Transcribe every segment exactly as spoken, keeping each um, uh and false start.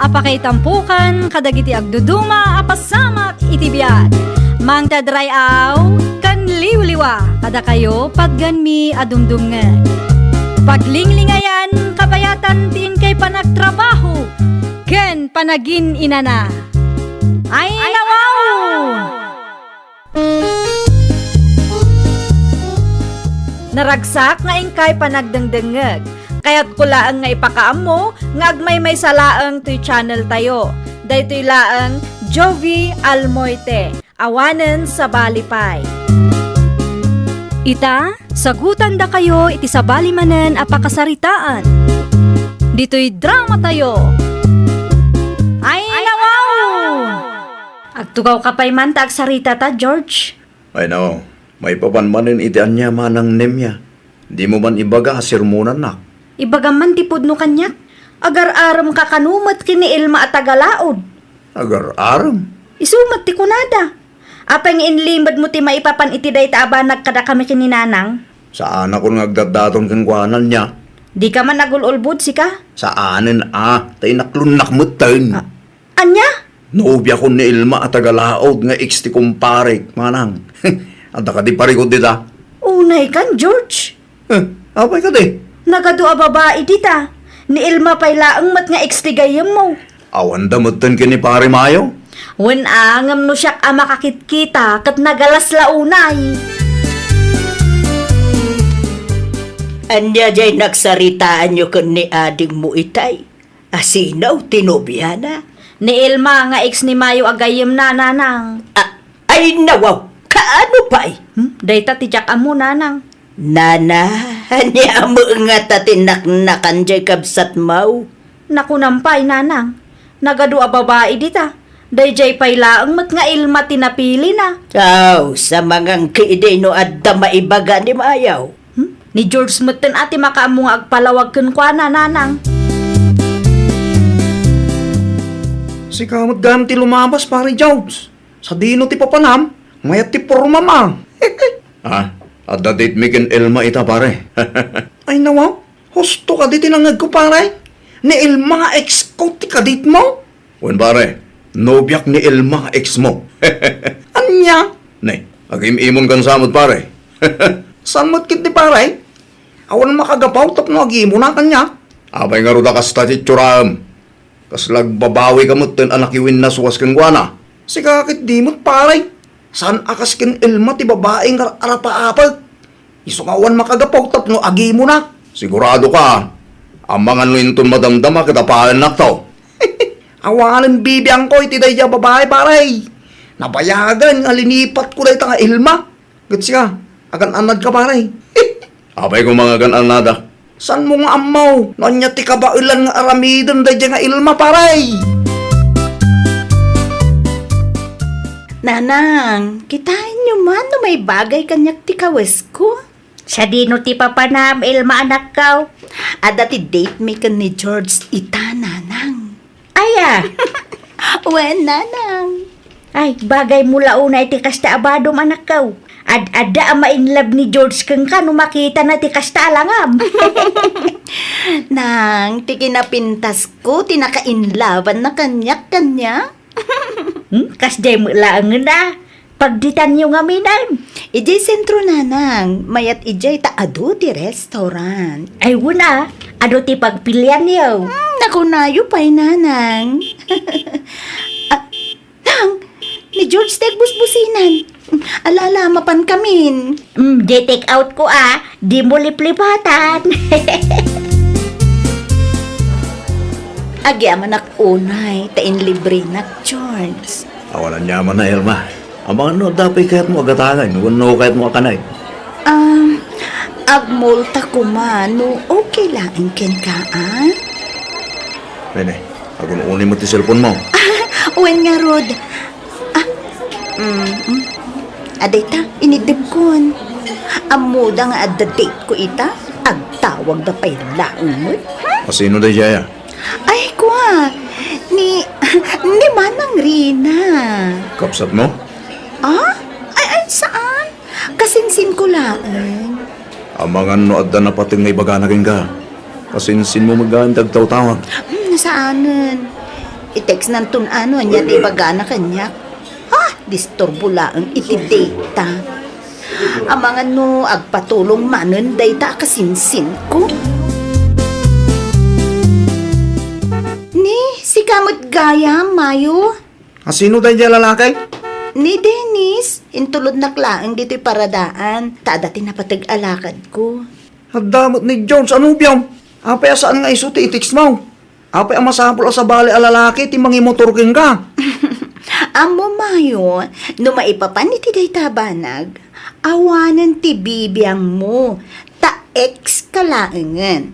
Pakaitampokan kadagiti agduduma a pasamak iti biag. Mangted ray-aw ken liwliwa kadakayo patgenmi a dumdumngeg. Paglinglingayan, kabayatan ti inkay panagtrabaho ken panagin-inana. Ay, nawaw! Naragsak nga inkay panagdengdengngeg. Kayatko laeng nga ipakaammo nga agmaymaysa laeng toy channel tayo. Daytoy laeng Jovi Almoite, awanen sabali pay. Ita, sagutandakayo iti sabali manen a pakasaritaan. Ditoy drama tayo. Ay, nawaw! Agtugawka pay man ta agsaritata, George. Ay, no. Maipapan manen iti ania manang nemia. Dimo man ibaga a sermonannak. Ibagam man ti pudno kaniak. Agar-aremka kano met ken ni Elma a taga-Laod. Agar-arem? Isu met ti kunada. Apay nga inlimedmo ti maipapan iti dayta a banag kadakami ken ni Nanang? Saanakon nga agdatdaton kenkuana ania. Dika man agul-ulbod, sika? Saanen a, ta inaklonnak metten. Ah, Ania? Nobiakon ni Elma a taga-Laod nga ex ti kumparek, manang. Adda kadi parikut dita? Unay kan, George. Eh, apay kadi? Nagadu a babai dita. Ni Elma pay laeng met nga ex ti gayyemmo. Awanda metten ken ni Pare Mayo? Wen a, ngem no siak a makakitkita, ket nagalas la unay. Ania jay nagsaritaanyo ken ni adingmo itay? Asino ti nobiana? Ni Elma nga ex ni Mayo a gayyemna, Nanang. A-, ay, nawaw! Kaano pay? Hmm? Dayta ti diak ammo, Nanang. Nana, ania met ngata ti naknakan jay kabsatmo? Nakunam pay, Nanang. Nagadu a babai dita. Dayjay pay laeng met nga Elma ti napilina. Aw, sa mangangki idi no adda maibaga ni Mayo. Hmm? Ni George metten a ti makaammo nga agpalawag kenkuana, Nanang. Sika met gayam ti lumabas, Pare George. Sadino ti papanam? Mayat ti pormam a. Ah, adda date mi ken Elma ita, pare. Ay, nawaw. Husto kadi ti nangngegko, pare. Ni Elma nga ex ko ti kadate mo? Wen, pare, nobiak ni Elma nga ex mo. Ania? Ne, agim-imonkan sa met, pare. Saan met ketdi, pare? Awan makagapu tapno agimona kaniak. Apay ngarud a kasta ti itsuram? Kasla agbabawika metten a nakiwinnaswas kenkuana? Sika ketdi met, pare. Saan a kas ken Elma ti babai nga ar-arapaapek? Isu nga awan makagapu tapno agimona. Siguradoka? Amangan no inton madamdama ket apaennakto. Awanen bibiangko iti daydiay a babai, pare. Nabayagen nga linipatko dayta nga Elma. Ket sika, agan-annadka, pare. Apay koma nga agan-annadak? Saanmo nga ammo no ania ti kabaelan nga aramiden daydiay nga Elma, pare? Nanang, kitaenyo man no maibagay kaniak ti kawesko? Sadino ti papanam, Elma, anakko? Adda ti date mi ken ni George ita, Nanang. Aya? Wen, Nanang. Ay, bagay mo la unay ti kasta a badom, anakko. Ad-adda a ma-inlove ni George kenka no makitana ti kasta a langam. Nang, ti kinapintasko ti naka-inloveanna kaniak, kaniak. Hmm? Kasdiay met laengen a. Pagditanyo ngamin. Idiay sentro, Nanang. Mayat idiay ta adu ti restaurant. Ay, wen a. Adu ti pagpilianyo. Hmm, nakunayo pay, Nanang. Ah, Nang, ni George ti agbusbusinan. Ala, ala, mapankamin. Hmm, di take out ko a. Dimo liplipatan. Agyamanak unay ta inlibrenak, George. Awan aniaman a, Elma. Amangan no adda pay kayatmo a gatangen wenno kayatmo a kanay. Um, agmulta koma no okay laeng kenka, a? Nene, agun-uni met ti cellphone mo. Wen ngarud. Ah, mm, mm. Adayta, iniddebkon. Ammoda nga adda date ko ita, agtawagda pay laeng met. Asino daydiay a? Ay, kua, ni, ni Manang Rina. Kabsat mo? Ah? Ay, ay, saan? Kasinsin ko laeng. Amangan no adda napateg nga ibagana kenka. Kasinsin mo met gayam ti agtawtawag. Hmm, saanen. I-text nanton ano, ania ti ibagana kaniak. Ha? Disturbo laeng iti data. Amangan no agpatulong manen dayta a kasinsinko. Ni, sika met gayam, Mayo? A, sino daydiay a lalaki? Ni Dennis, intulodnak laeng ditoy paradaan, ta adda ti napateg a lakadko. Adda met ni George a nobiam. Apay a saan nga isu ti i-text mo? Apay a masapul a sabali a lalaki ti mangimotor kenka? Ammo, Mayo, no maipapan iti dayta a banag, awanen ti bibiangmo, ta ex ka laengen.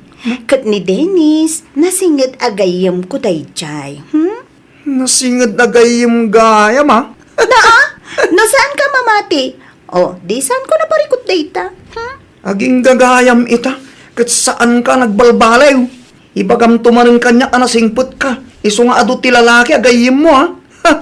Ket ni Dennis, nasinged a gayyemko daydiay. Hmm? Nasinged a gayyem gayam, a? Naa, no saan ka mamati? O, di saan ko naparikut dayta? Hmm? Agingga gayam ita, ket saan ka nagbalbaliw. Ibagamto manen kaniak a nasingpet ka, isu nga adu ti lalaki a gayyemmo, a? Ha?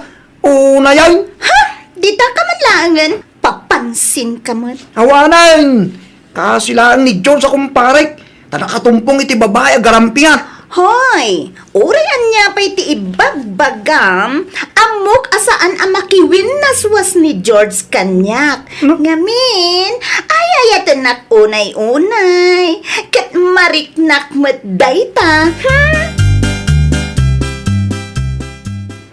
Unay, a? Ha? Dita ka man laengen? Papansin ka met. Awanen! Kasi laeng ni George a kumparek, ta nakatumpong iti babai a garampiat. Hoy! Uray ania pay ti ibagbagam, ammok a saan a makiwinnaswas ni George kaniak. No? Ngamin, ay-ayatennak unay-unay, ket mariknak met dayta. Hmm?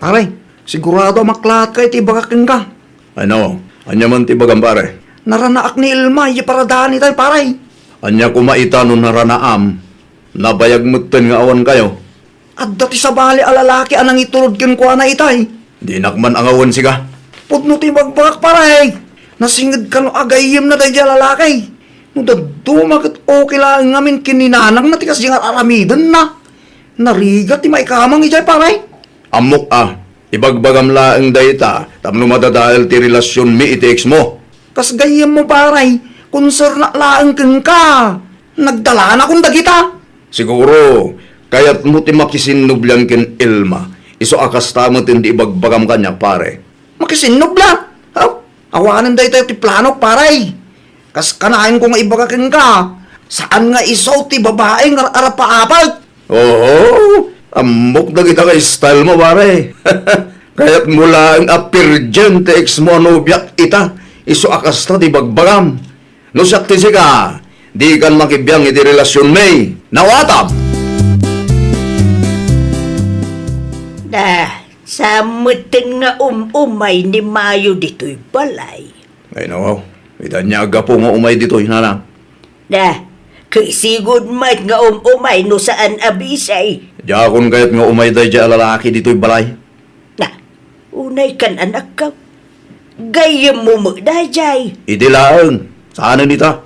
Pare, sigurado a maklaat ka iti ibagak kenka. Ay, no. Ania man ti ibagam, pare? Naranaak ni Elma, idiay paradaan itay, pare. Ania koma ita no naranaam? Nabayag metten nga awan kayo. Adda ti sabali a lalaki a nangitulod kenkuana itay. Dinak man angawen, siga. Pudno ti ibagbagak, pare. Nasinged kano a gayyemna daydiay a lalaki. No dadduma ket okay laeng ngamin ken ni nanangna ti kasdiay nga ar-aramidenna. Narigat ti maikamang idiay, pare. Ammok a, ibagbagam laeng dayta tapno madadael ti relasionmi iti ex mo. Kas gayyemmo, pare, konsernak laeng kenka. Nagdalanakon dagita. Siguro, kayatmo ti makisinnublian ken Elma, isu a kasta met ti ibagbagam kaniak, pare. Makisinnublian? Ha? Awanen daytoy ti planok, pare. Kas kanayon ko nga ibaga kenka, saan nga isu ti babai nga ar-arapaapek. Oho, ammok dagita nga style mo, pare. Kayatmo laeng a virgin ti ex mo a nobiak ita, isu a kasta ti ibagbagam. No siak ti sika, dikan makibiang iti relasionmi. Nawatam! Ah, saan metten nga um-umay ni Mayo ditoy balay? Ay, nawaw. Ita ania a gapu nga umay ditoy, nanang? Da, ket sigud met nga um-umay no saan a bisay. Diakon kayat nga umay daydiay a lalaki ditoy balay. Na, unay kan anakko. Gayyemmo met daydiay. Idi laeng, saanen ita.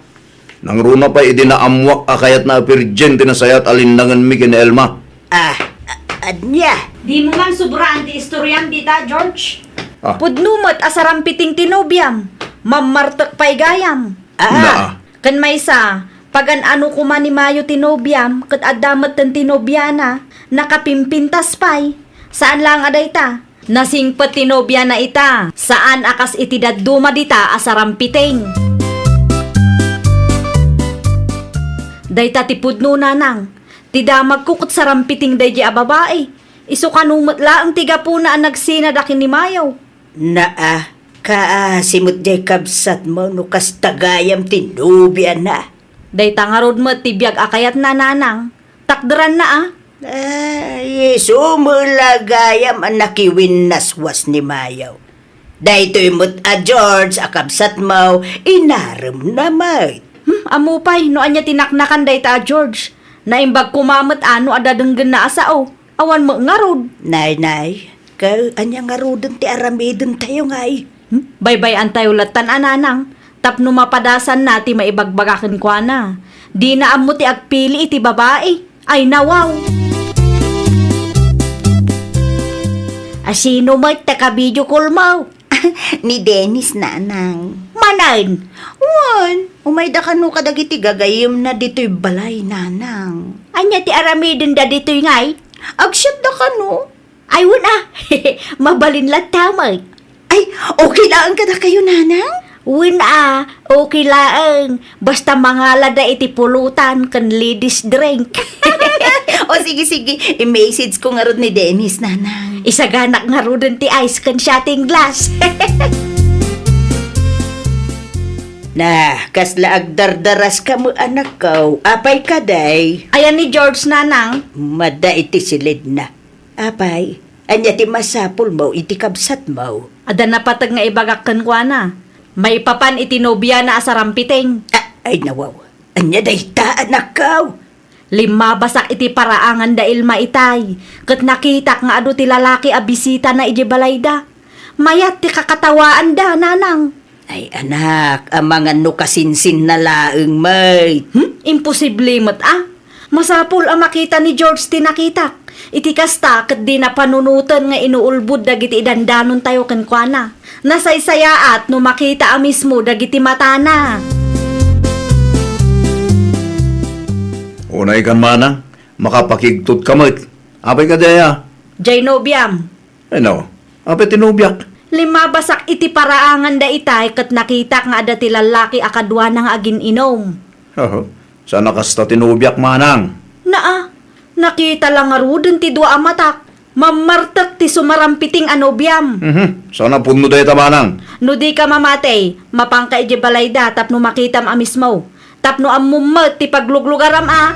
Nangruna pay idi naammoak a kayatna a virgin ti nasayaat a linnangenmi ken ni Elma. Ah, a-, ania? Dimo man subraan ti istoriam dita, George. Ah. Pudno met a sarampiting ti nobiam. Mammartek pay gayam. Ah. Naa. Ken maysa, pagan-ano koma ni Mayo ti nobiam ket adda metten ti nobiana, nakapimpintas pay. Saan laeng a dayta. Nasingpet ti nobiana ita, saan a kas iti dadduma dita a sarampiting. Dayta ti pudno, nanang. Ti damagko ket sarampiting daydiay a babai. Isu kano met laeng ti gapuna a nagsinada ken ni Mayo. Naa, kaasi met diay kabsatmo no kasta gayam ti nobiana. Dayta ngarud met ti biag a kayatna, nanang. Takderanna a. Ay, isu met la gayam a nakiwinnaswas ni Mayo. Daytoy met a George a kabsatmo, inaremna met. Hmm, ammo pay no ania ti naknakan dayta a George. Naimbag koma met a no adda denggenna a sao. Awan met ngarud. Nay, nay, ket ania ngaruden ti aramidentayo ngay? Hmm? Baybay-antayo lattan a, nanang, tapno mapadasanna ti maibagbaga kenkuana. Dina ammo ti agpili iti babai. Ay, nawaw! A, sino met ti ka-video call mo? Ni Dennis, nanang. Manen? Wen, umayda kano kadagiti gagayyemna ditoy balay, nanang. Ania ti aramidenda ditoy ngay? Agsiatda kano. Ay, wen a. Mabalin latta met. Ay, okay laeng kadakayo, nanang? Wen a, okay laeng. Basta mangalada iti pulutan ken ladies drink. O, sige, sige. I-message ko ngarud ni Dennis, Nanang. Isaganak ngaruden ti ice ken shooting glass. Na, kasla agdardaras ka mo, anakko. Apay ka, day? Ayan ni George, Nanang. Mada iti silid na. Apay, ania ti masapul mo iti kabsat mo? Adda napateg nga ibagak kenkuana. Maipapan iti nobiana a sarampiting. Ah, ay, nawaw. Ania dayta, anakko? Limmabasak iti paraangan da Ilma itay, ket nakitak nga adu ti lalaki a bisitana idiay balayda. Mayat ti kakatawaanda, Nanang. Ay, anak, amangan no kasinsinna laeng met. Hmm? Imposible met a. Masapul a makita ni George ti nakitak. Iti kasta, ket dina panunoten nga inuulbod dagiti idandanontayo kenkuana. Nasaysayaat no makita a mismo dagiti matana. Unay kan manang, makapakigtot ka met. Apay ka daya? Jay nobiam. Ay, no. Apay ti nobiak? Limmabasak iti paraangan da itay ket nakitak nga adda ti lallaki a kaduana nga agin-inom. Oho. Sana kasta ti nobiak, manang. Naa, nakita la ngaruden ti dua a matak. Mammartek ti sumarampiting a nobiam. Mhm. Sana pudno dayta, manang. No di ka mamati, mapanka idiay balayda tapno makitam a mismo. Tapno ammom met ti pagluglugaram a.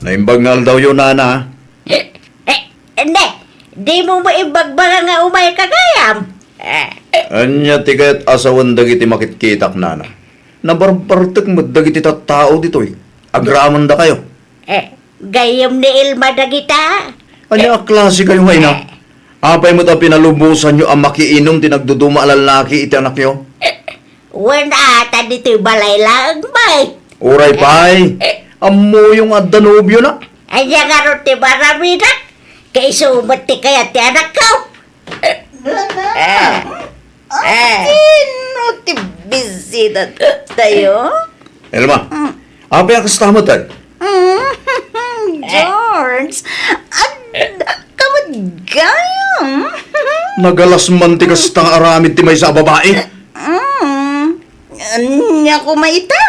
Naimbag nga aldawyo, nana. Eh, eh, ende, di mo maimbagbaga nga umay ka gayam? Eh, Ania ti kayat a sawen dagiti makitkitak, nana? Nabarbartek met dagiti tattao ditoy. Agramendakayo. Eh, gayyem ni Ilma dagita? Ania a klase kayo nga ina? Apay met a pinalubosanyo a makiinum ti nagduduma a lallaki iti anakyo? Wen ata ditoy balay laeng, bay. Uray pay, ammoyo nga adda nobiona. Ania ngarud ti maramida? Kaisu met ti kayat ti anakko. Nana, Ah. Ah. Sino ti bisita tayo? Elma, Mm. apay a kasta met, ay? Mm. George, adda ka met gayam. Nagalas man ti kasta nga aramid ti maysa a babai. Mm. Ania koma ita?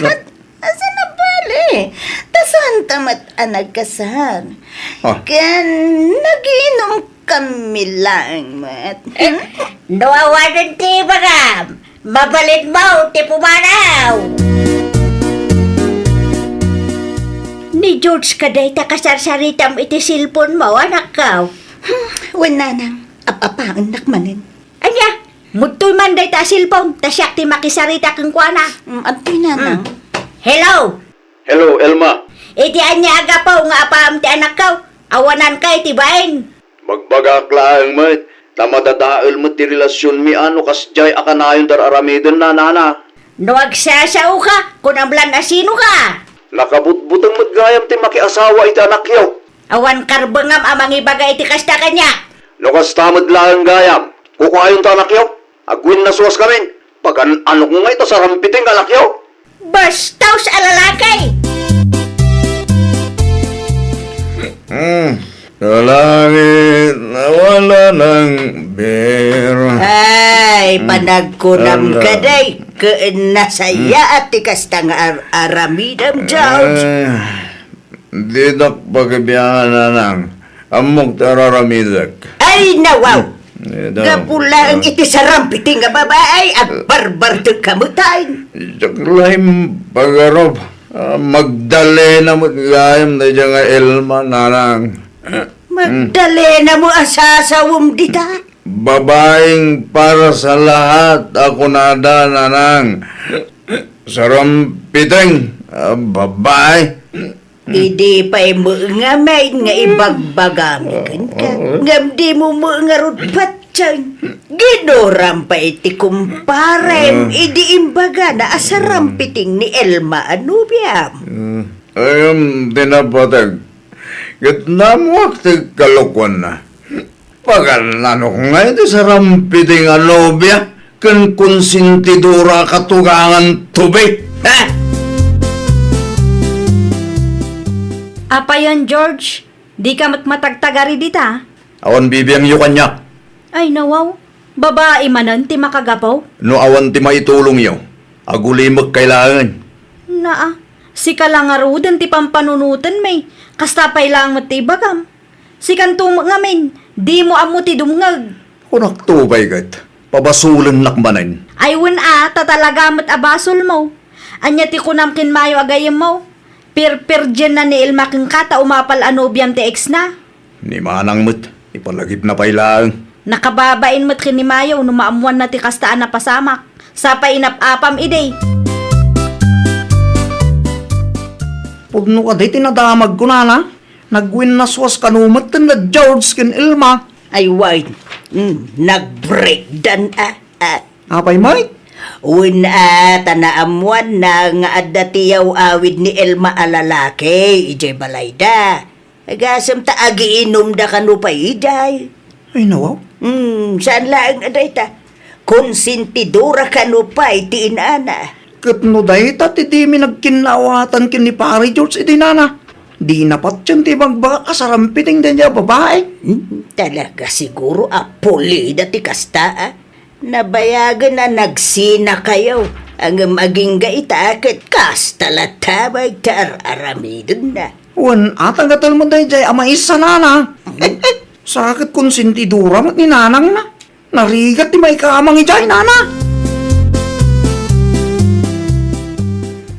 Na- Asa nabali? Ta saanta met a nagkasar. Ah. Ken naginom kami laeng met. Eh, no awanen ti ibagam, mabalinmo ti pumanaw. Ni George kadi ti kasarsaritam iti cellphone mo, anakko? Hmm, wen, nanang, ap-apaennak manen. Ania? Ngudtoy man dayta a cellphone, ta siak ti makisarita kenkuana. Mm, adtoy, nanang. Mm. Hello? Hello, Elma. Iti ania a gapu nga apaem ti anakko? Awananka iti bain. Magbagak laeng met, ta madadael met ti relasionmi a no kasdiay a kanayon ti ar-aramiden, nanana. No agsasaoka, kunam lan a sinoka. Nakabutbuteng met gayam ti makiasawa iti anakyo. Awan karbengam a mangibaga iti kasta kaniak. No kasta met laeng gayam, kukuayon ti anakyo. Agwinnasuaskamin. Pagan-anok ngay ta sarampiting anakyo. Bastos a lalaki! Hmm. Sa langit na wala ng biro. Ay, hmm, panagkunam ka, day. Ala. Ken nasayaat ti kasta nga ar-, aramidem, George. Ay. Didak pakibiangan, nanang. Ammok ti ar-aramidek. Ay, nawaw! Hmm. Eh, daw. Gapu laeng iti sarampiting nga babai, agbarbartek ka met ay. Diak la impagarup. Ah, Magdalena met gayam daydiay nga Elma, nanang. Magdalena mo a sasawem dita? Babaeng para sa lahat a kunada, nanang. Sarampiting, ah, babae. Idi pay met ngamin nga ibagbagami kenka, ngem dimo met ngarud patien. Ginuram pay ti kumparem idi imbagana a sarampiting ni Elma a nobiam. Mm. Ayam ti napateg. Ket namuak ti kalokuanna. Pagan-anok ngay ti sarampiting a nobia ken konsentidora a katugangan tobi. Ha? Apayon, George, dika met matagtagari dita? Awan bibiangyo kaniak. Ay, nawaw. Babai manen ti makagapu? No awan ti maitulongyo, agulimek kay laengen. Naa, Sika la ngaruden ti pampanunotenmi, kasta pay laeng met ti ibagam. Sikanto met ngamin, dimo ammo ti dumngeg. Kunakto pay ket, pabasolennak manen. Ay wen a, ta talaga met a basolmo. Ania ti kunam ken Mayo a gayyemmo? Pirpirdienna ni Elma kenka ta umapal a nobiam ti ex na. Ni Manang met, ipalagipna pay laeng. Nakababain met ken ni Mayo no maammoanna ti kasta a napasamak. Sapay inap-apam idi. Pudno kadi ti nadamagko, nana. Nagwinnaswas kano met ten da George ken Elma. Ay, wen. Mm, nag-breakdan, ah, ah. Apay met? Wen, ah, ta naammoanna nga adda ti yaw-awid ni Elma a lalaki idiay balayda. Agasem ta agiinumda kano pay idiay. Ay, nawaw. Hmm, saan laeng a dayta. Konsentidora kano pay ti inana. Ket no dayta ti dimi nagkinnaawatan ken ni Pare George idi, nana, dina patien ti ibagbagak a sarampiting daydiay a babai. Hmm, talaga siguro a pulida ti kasta, ah. Nabayagen a nagsinakayo, ngem agingga ita ket kasta latta met ti ar-aramidenna. Wen a, tagatel met daydiay a maysa, nana. Sa ket konsentidora met ni nanangna. Narigat ti maikamang idiay, nana.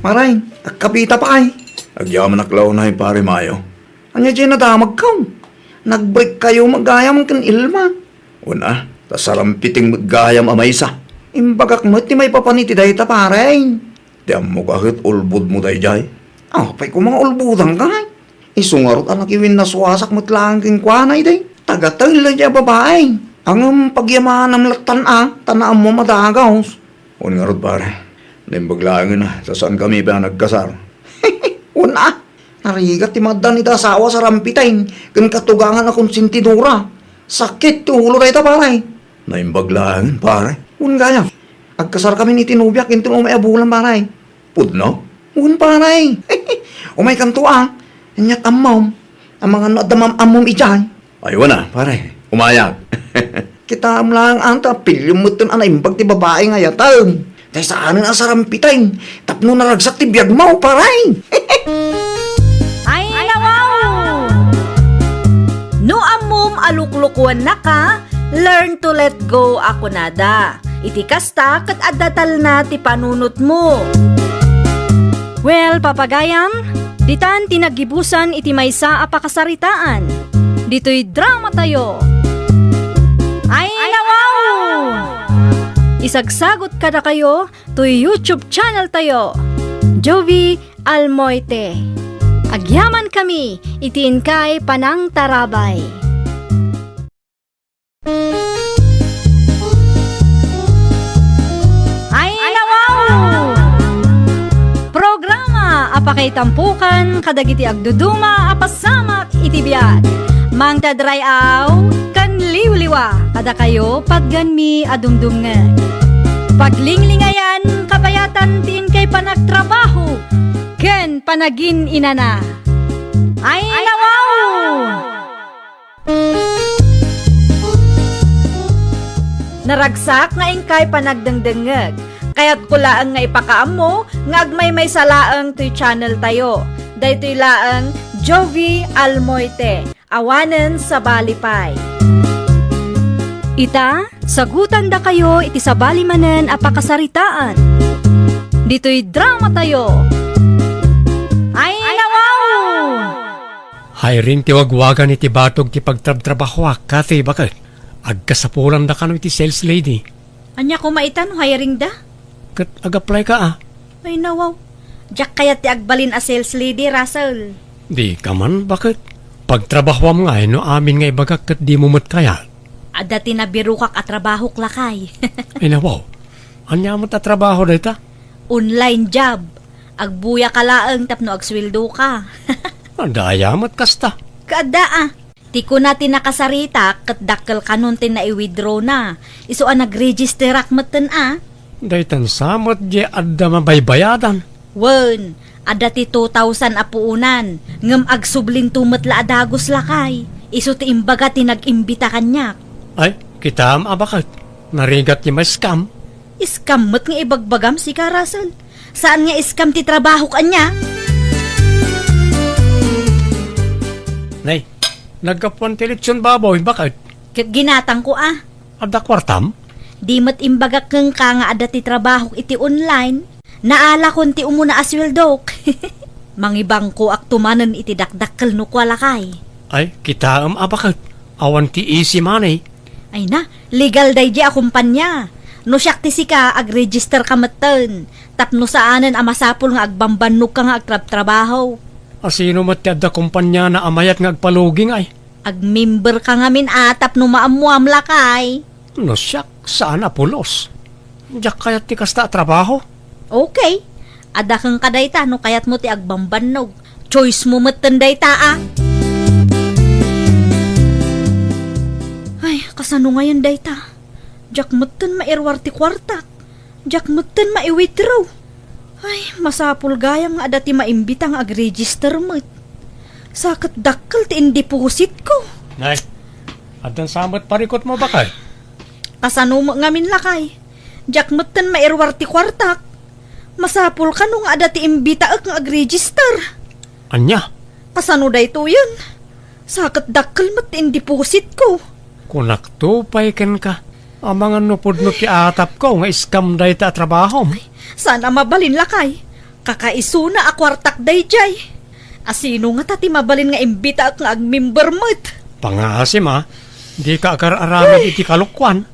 Pare, agkapita pay. Agyamanak la unay, Pare Mayo. Ania diay nadamagko? Nag-break kayo met gayam ken Elma. Wen a, ta sarampiting met gayam a maysa. Imbagak met ti maipapan iti dayta, pare. Ti ammok a ket ulbodmo daydiay. Apay koma nga ulbodanka, ay? Isu ngarud a nakiwinnaswasak met laeng kenkuana idi. Tagatel daydiay a babai. Ngem pagyamanam lattan a, ta naammom a dagus. Wen ngarud, pare. Naimbag laengen a, ta saankami pay a nagkasar. Wen a, narigat ti maaddan iti asawa a sarampiting ken katugangan a konsentidora. Sakit ti ulo dayta, pare. Naimbag laengen, pare. Wen gayam, agkasarkamin iti nobiak inton umay a bulan, pare. Pudno? Wen, pare. Umaykanto a. Ania't ammom? Amangan no adda maam-ammom idiay. Ay, wen a, pare. Umayak. Kitaem laeng, anta, piliem metten a naimbag ti babai nga ayatem. Tay saanen a sarampiting tapno naragsak ti biagmo, pare. Ay, nawaw! No ammom a luklukuennaka, learn to let go a kunada. Iti kasta, ket adda talna ti panunotmo. Well, papagayam, ditan ti naggibusan iti maysa a pakasaritaan. Ditoy dramatayo. Ay, nawaw! Isagsagot kadakayo toy YouTube channeltayo, Jovie Almoite. Agyamankami iti inkay panangtarabay. Ay, nawaw! Programa a pakaitampokan kadagiti agduduma a pasamak iti biag. Mangted ray-aw ken liwliwa kadakayo patgenmi a dumdumngeg. Paglinglingayan kabayatan ti inkay panagtrabaho ken panagin-inana. Ay, nawaw! Naragsak nga inkay panagdengdengngeg. Kayatko laeng nga ipakaammo nga agmaymaysa laeng toy channeltayo. Daytoy laeng Jovie Almoite, awanen sabali pay. Ita, sagutandakayo iti sabali manen a pakasaritaan. Ditoy dramatayo. Ay, nawaw! Hiring ti wagwagan iti batog ti pagtrabtrabahoak, Kathy, baket. Agkasapulandakano iti sales lady. Ania koma ita no hiring da? Ket ag-apply ka, a? Ay, nawaw. Diak kayat ti agbalin a sales lady, Russell. Di ka man, baket. Pagtrabahoam ngay no amin nga ibagak ket dimo met kayat. Adda ti nabirokak a trabahok, lakay. Ay, nawaw. Ania met a trabaho dayta? Online job. Agbuya ka laeng tapno agsueldo ka. Adda aya met kasta? Kaadda a. Ti kuna ti nakasaritak ket dakkel kanon ti nai-withdraw na. Isu a nagregisterak metten a. Daytan sa met di adda mabaybayadan. Wen, adda ti two thousand a puonan, ngem agsublinto met la a dagus, lakay. Isu ti imbaga ti nag-imbita kaniak. Ay, kitaem a baket. Narigat ti ma-scam. Scam met nga ibagbagam, sika, Russell. Saan nga scam ti trabahok ania? Nay, naggapuan ti litson baboy, baket? Ket ginatangko a. Adda kuartam? Di met imbagak kenka nga adda ti trabahok iti online. Naalakon ti umuna a sueldok. Mangibangkoakto manen iti dakdakkel no kua, lakay. Ay, kitaem a baket. Awan ti easy money. Ay na, legal daydi a kumpanya. No siak ti sika, agregister ka metten. Tapno saanen a masapul nga agbambannogka nga agtrabtrabaho. Asino met ti adda kumpaniana a mayat nga agpalugi ngay? Agmember ka ngamin a tapno maammoam, lakay. No siak, saan a pulos. Diak kayat ti kasta a trabaho. Okay. Adda kenka dayta no kayatmo ti agbambannog. Choice mo metten dayta a. Ay, kasano ngayen dayta? Diak metten mairuar ti kuartak. Diak metten maiwithdraw. Ay, masapul gayam nga adda ti maimbita nga agregister met. Sa ket dakkel ti indepositko. Nay, addan sa met parikutmo, baket? Kasano met ngamin, lakay? Diak metten mairuar ti kuartak. Masapul kano nga adda ti imbitaek nga agregister. Ania? Kasano daytoyen? Sa ket dakkel met ti indepositko. Kunakto pay kenka, amangan no pudno ti atapko nga scam dayta a trabahom. Saan a mabalin, lakay. Kakaisuna a kuartak daydiay. Asino ngata ti mabalin nga imbitaek nga agmember met? Pangaasim a, dika agar-aramid iti kalokuan.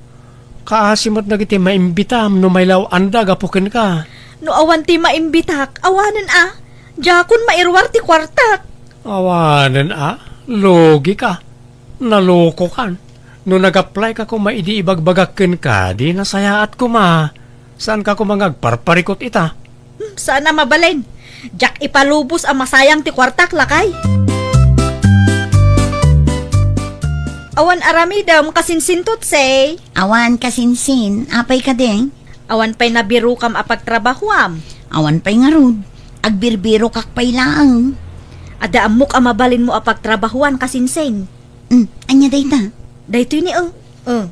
Kaasi met dagiti maimbitam no mailaw-anda gapu kenka. No awan ti maimbitak, awanen a. Diakon mairuar ti kuartak. Awanen a, lugika. Nalokokan. No nag-apply ka koma idi ibagbagak kenka, di nasayaat koma. Saanka koma nga agparparikut ita? Hmm, saan a mabalin. Diak ipalubos a masayang ti kuartak, lakay. Awan aramidem, kasinsin, Tutsay? Awan, kasinsin. Apay kadi? Awan pay nabirokam a pagtrabahoam? Awan pay ngarud. Agbirbirokak pay laeng. Adda ammok a mabalinmo a pagtrabahoan, kasinsin. Hmm, ania dayta? Daytoy ni, oh. Oh.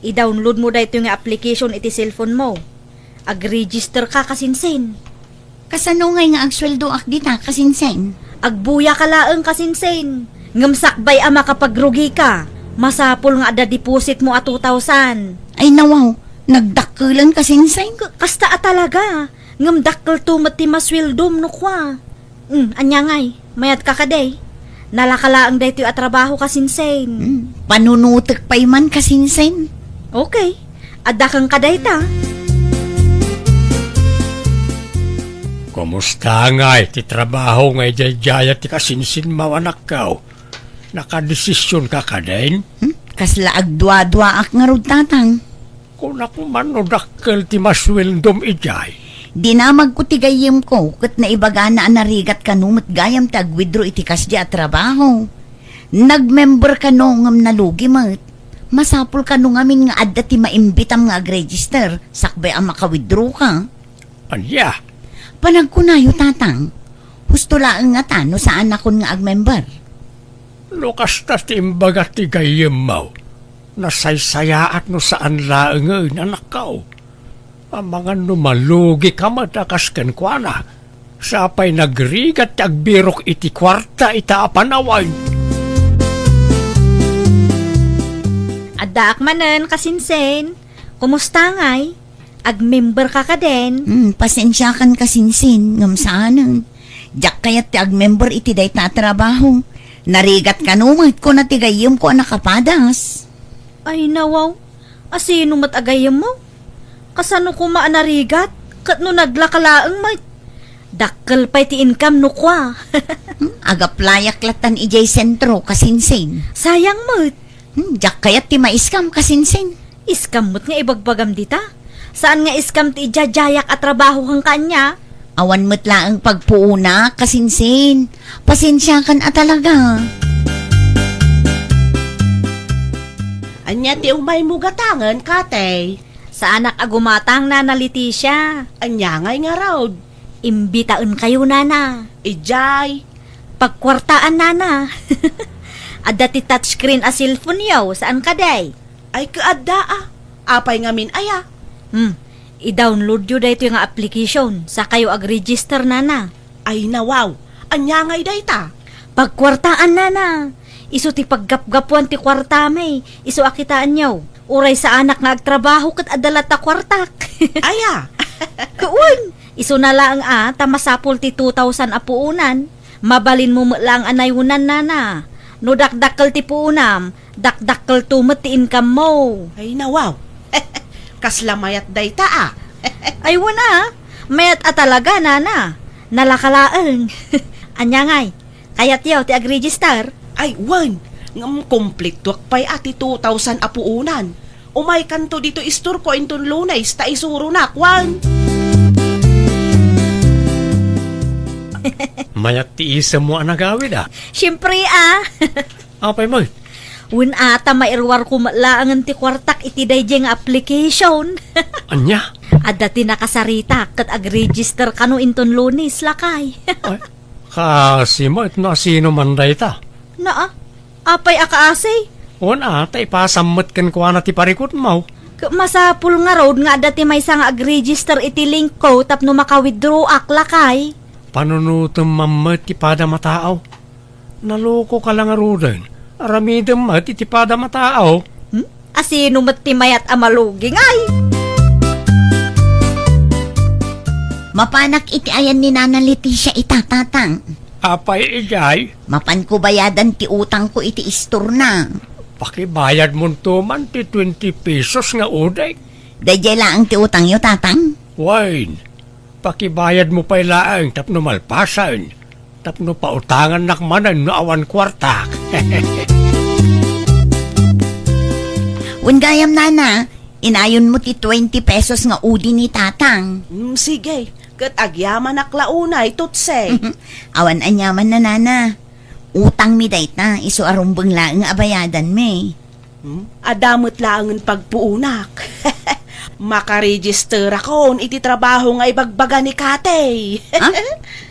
I-download mo daytoy nga application iti cellphone mo. Ag-register ka, kasinsin. Kasano ngay nga agsueldoak dita, kasinsin? Agbuya ka laeng, kasinsin. Ngem sakbay a makapagrugi ka, masapul nga adda deposit mo a two thousand. Ay, nawaw, nagdakkelen, kasinsin. K-, kasta a talaga. Ngem dakkelto met ti masueldom no kua. Hmm, ania ngay? Mayat ka kadi? Nalaka laeng daytoy a trabaho, kasinsin. Hmm, panunotek pay man, kasinsin. Okay. Adda kenka dayta. Kumusta ngay ti trabaho nga idiay-diayat ti kasinsin, mawanakkaw? Nakadesision ka kadin? Hmm? Kasla agdua-duaak ngarud, tatang. Kunak man no dakkel ti masueldom idiay. Dinamagko ti gayyemko ket naibagana a narigat kano met gayam ti agwithdraw iti kasdi a trabaho. Nagmember kano ngem nalugi met. Masapul kano ngamin nga adda ti maimbitam nga agregister sakbay a makawithdraw ka. Ania? Panagkunayo, tatang. Husto laeng ngata no saanakon nga agmember. No kasta ti imbaga ti gayyemmo, nasaysayaat no saan laengen, anakko. Amangan no malugi ka met a kas kenkuana. Sa pay nagrigat ti agbirok iti kuarta ita a panawen. Addaak manen, kasinsin. Kumusta ngay? Agmember ka kadin? Hmm, pasensiakan, kasinsin, ngem saanen. Diak kayat ti agmember iti dayta a trabaho. Narigat kano met, kuna ti gayyemko a nakapadas. Ay, nawaw. Asino met a gayyemmo? Kasano koma a narigat? Ket no naglaka laeng met? Dakkel pay ti income no kua. Hmm, agaplayak latan idiay sentro, kasinsin. Sayang met. Hmm, diak kayat ti ma-scam, kasinsin. Scam met nga ibagbagam dita? Saan nga scam ti idiay-diayak a trabaho kenka ania? Awan met laeng pagpuonak, kasinsin. Pasensiakan a talaga. Ania ti umaymo gatangen, Katey? Saanak a gumatang, Nana Leticia. Ania ngay ngarud? Imbitaenkayo, Nana. Idiay? Pagkuartaan, Nana. Adda ti touchscreen a cellphone-yo, saan kadi? Ay, kaadda a. Apay ngamin aya? Hmm. I-download-yo daytoy nga application, sakayo ag-register, Nana. Ay, nawaw. Ania ngay dayta? Pagkuartaan, nana. Isu ti paggapgapuan ti kuartami. Isu a kitaenyo. Uray saanak nga agtrabaho ket adda latta kuartak. Aya. Kuon. Isuna laeng a, ta masapul ti two thousand a puonan. Mabalinmo met laeng a nayunan, nana. No dakdakkel ti puonam, dakdakkelto met ti income mo. Ay, nawaw. Kasla mayat dayta, a. Ay, wen a. Mayat a talaga, nana. Nalaka laeng. Ania ngay? Kayatyo ti agregister? Ay, wen. Ngem kumpletoak pay a ti two thousand a puonan. Umaykanto ditoy istorko inton Lunes ta isuronak, wen. Mayat ti isemmo a nagawid, a. Siempre, a. Apay met? Wen a, ta mairuarko met laengen ti kuartak iti daydiay nga application. Ania? Adda ti nakasaritak ket agregister kano inton Lunes, lakay. Ay, kasi met no asino man dayta. Naa, apay a kaasi? Wen a, ta ipasam met kenkuana ti parikutmo. Ket masapul ngarud nga adda ti maysa nga agregister iti linkko tapno maka-withdraw ak, lakay. Panunotem man met ti padam a tao. Nalokoka la ngaruden. Aramidem met iti padam a tao. Hmm? Asino met ti mayat a malugi ngay? Mapanak iti ayan ni Nana Leticia ita, Tatang. Apay idiay? Mapanko bayadan ti utangko iti istorna. Pakibayadmonto man ti twenty pesos nga udik. Daydiay laeng ti utangyo, Tatang? Wen, pakibayadmo pay laeng tapno malpasen, tapno pautangannak manen no awan kuartak. Wen gayam, Nana, inayonmo ti twenty pesos nga udi ni Tatang. Mm, sige, ket agyamanak la unay, Tutse. Awan aniaman, Nana. Utangmi dayta, isu a rumbeng laeng a bayadanmi. Hmm? Adda met laengen pagpuonak. Makaregisterakon iti trabaho nga ibagbaga ni Katey. Ha?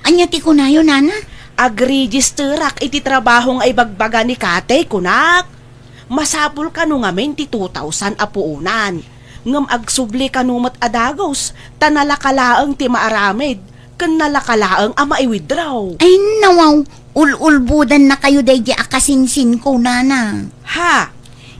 Ania ti kunayo, Nana? Agregisterak iti trabaho nga ibagbaga ni Katey, kunak. Masapul kano ngamin ti two thousand a puonan. Ngem agsubli kano met a dagus, ta nalaka laeng ti maaramid. Ken nalaka laeng a mai-withdraw. Ay, nawaw, ul-ulbodannakayo daydi a kasinsinko, Nana. Ha?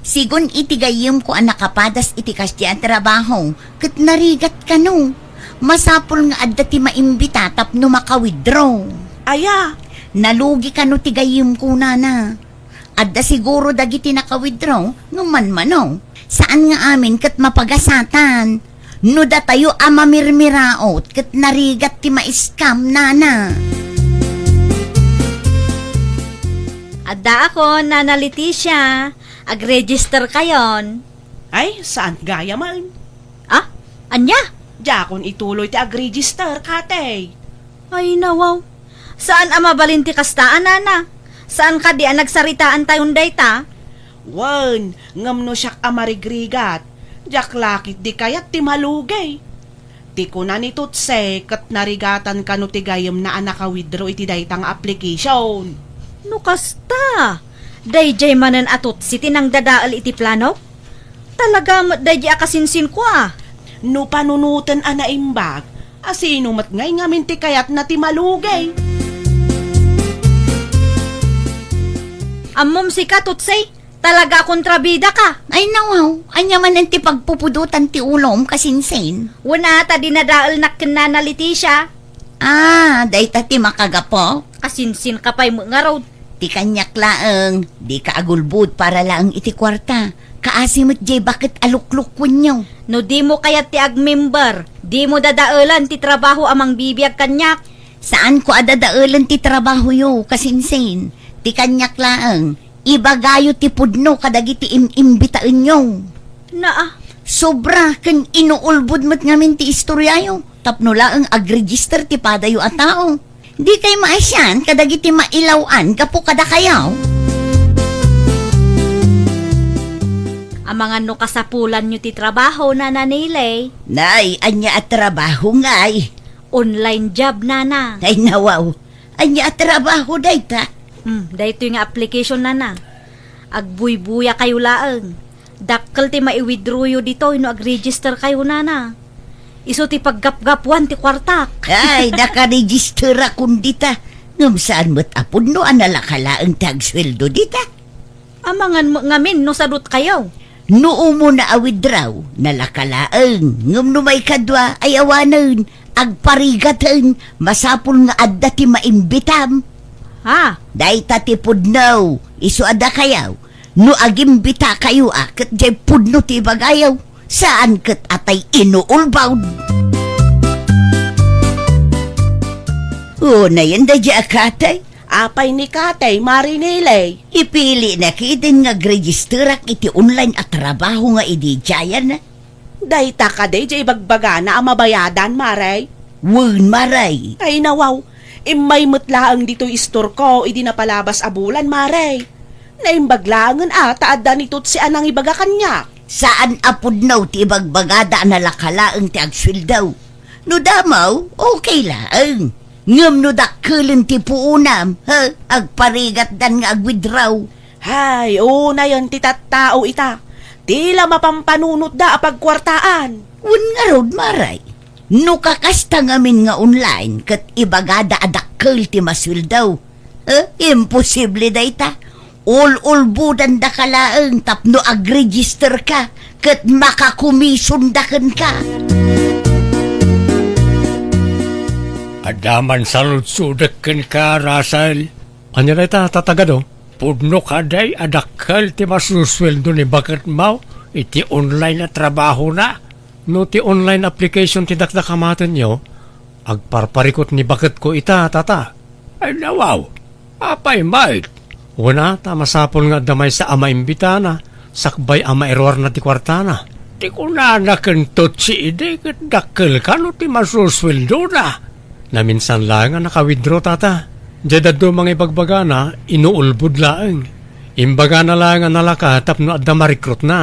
Sigun iti gayyemko a nakapadas iti kasdi a trabaho, ket narigat kano. Masapul nga adda ti maimbita tapno maka-withdraw. Aya? Nalugi kano ti gayyemko, Nana. Adda siguro dagiti naka-withdraw no manmano. Saan nga amin ket mapagasatan. No datayo a mamirmiraot ket narigat ti ma-scam, Nana. Adda akon, Nana Leticia. Agregister kayon. Ay, saan gayam? Ah? Ania? Diakon ituloy ti agregister, Katey. Ay, nawaw. Saan a mabalin ti kasta, Nana? Saan kadi a nagsaritaan tayon dayta? Wen, ngem no siak a marigrigat, diak la ketdi kayat ti malugi. Ti kuna ni Tutse, ket narigatan kano ti gayyemna a naka-withdraw iti dayta nga application. No kasta, daydiay manen a Tutse ti nangdadael iti planok? Talaga met daydi a kasinsinko a. No panunoten a naimbag, asino met ngay ngamin ti kayatna ti malugi? Ammom sika, Tutse, talaga a kontrabida ka. Ay, nawaw, ania manen ti pagpupudotan ti ulom, kasinsin? Wen a, ta dinadaelnak ken Nana Leticia. Ah, dayta ti makagapu? Kasinsin ka pay met ngarud. Ti kaniak laeng, dika agulbod para laeng iti kuarta. Kaasi met diay baket a luklukwenyo. No dimo kayat ti agmember, dimo dadaelen ti trabaho a mangbibiag kaniak. Saanko a dadaelen ti trabahoyo, kasinsin. Ti kaniak laeng, ibagayo ti pudno kadagiti im-imbitaenyo. Naa. Sobra ken inuulbod met ngamin ti istoriayo tapno laeng agregister ti padayo a tao. Dikay maasian kadagiti mailaw-an gapu kadakayo. Amangan no kasapulanyo ti trabaho, Nana Nilay. Nay, ania a trabaho ngay? Online job, Nana. Ay, nawaw. Ania a trabaho dayta? Hmm, daytoy nga application, Nana. Agbuybuyakayo laeng. Dakkel ti mai-withdrawyo ditoy no agregister kayo, Nana. Isu ti paggapgapuan ti kuartak. Ay, nakaregisterakon dita. Ngem saan met a pudno a nalaka laeng ti agsueldo dita. Amangan met ngamin no sadutkayo. No umuna a withdraw, nalaka laeng. Ngem no maikadua, ay awanen, agparigaten, masapul nga adda ti maimbitam. Ha? Dayta ti pudno, isu a dakayo. No agimbitakayo a ket diay pudno ti ibagayo, saan ket a tay inuulbod. O, nayon daydiay a katay. Apay ni katay, Mari Nilay? Ipilina ketdin nga agregisterak iti online a trabaho nga idi diayen. Dayta kadi diay ibagbagana a mabayadan, Mari? Wen, Mari. Ay, nawaw. Immay met laeng ditoy istorko idi napalabas a bulan, Mari. Naimbag laengen a ta adda ni Totsi a nangibaga kaniak. Saan a pudno ti ibagbagada a nalaka laeng ti agsueldo. No damo, okay laeng. Ngem no dakkelen ti puonam, ha, agparigatdan nga agwithdraw. Hay, unayen ti tattao ita. Ti la mapampanunotda a pagkuartaan. Wen ngarud, Mari. No kakasta ngamin nga online ket ibagada a dakkel ti masueldo, eh, imposible dayta. Ul-ulbodandaka laeng tapno agregisterka ket makakomisondaka kenka. Adda man saludsodek kenka, Russell. Ania dayta, Tata Gado? Pudno kadi a dakkel ti masusueldo ni baketmo iti online a trabahona? No ti online application ti dakdakamatenyo, agparparikut ni baketko ita, Tata. Ay, nawaw. Apay met? Wen a, ta masapul nga adda maysa a maimbitana, sakbay a mairuarna ti kuartana. Ti kunana ken Totsi idi ket dakkel kano ti masusueldona. Naminsan laeng a naka-withdraw, Tata. Diay dadduma nga ibagbagana, inuulbod laeng. Imbagana laeng a nalaka tapno adda ma-recruitna.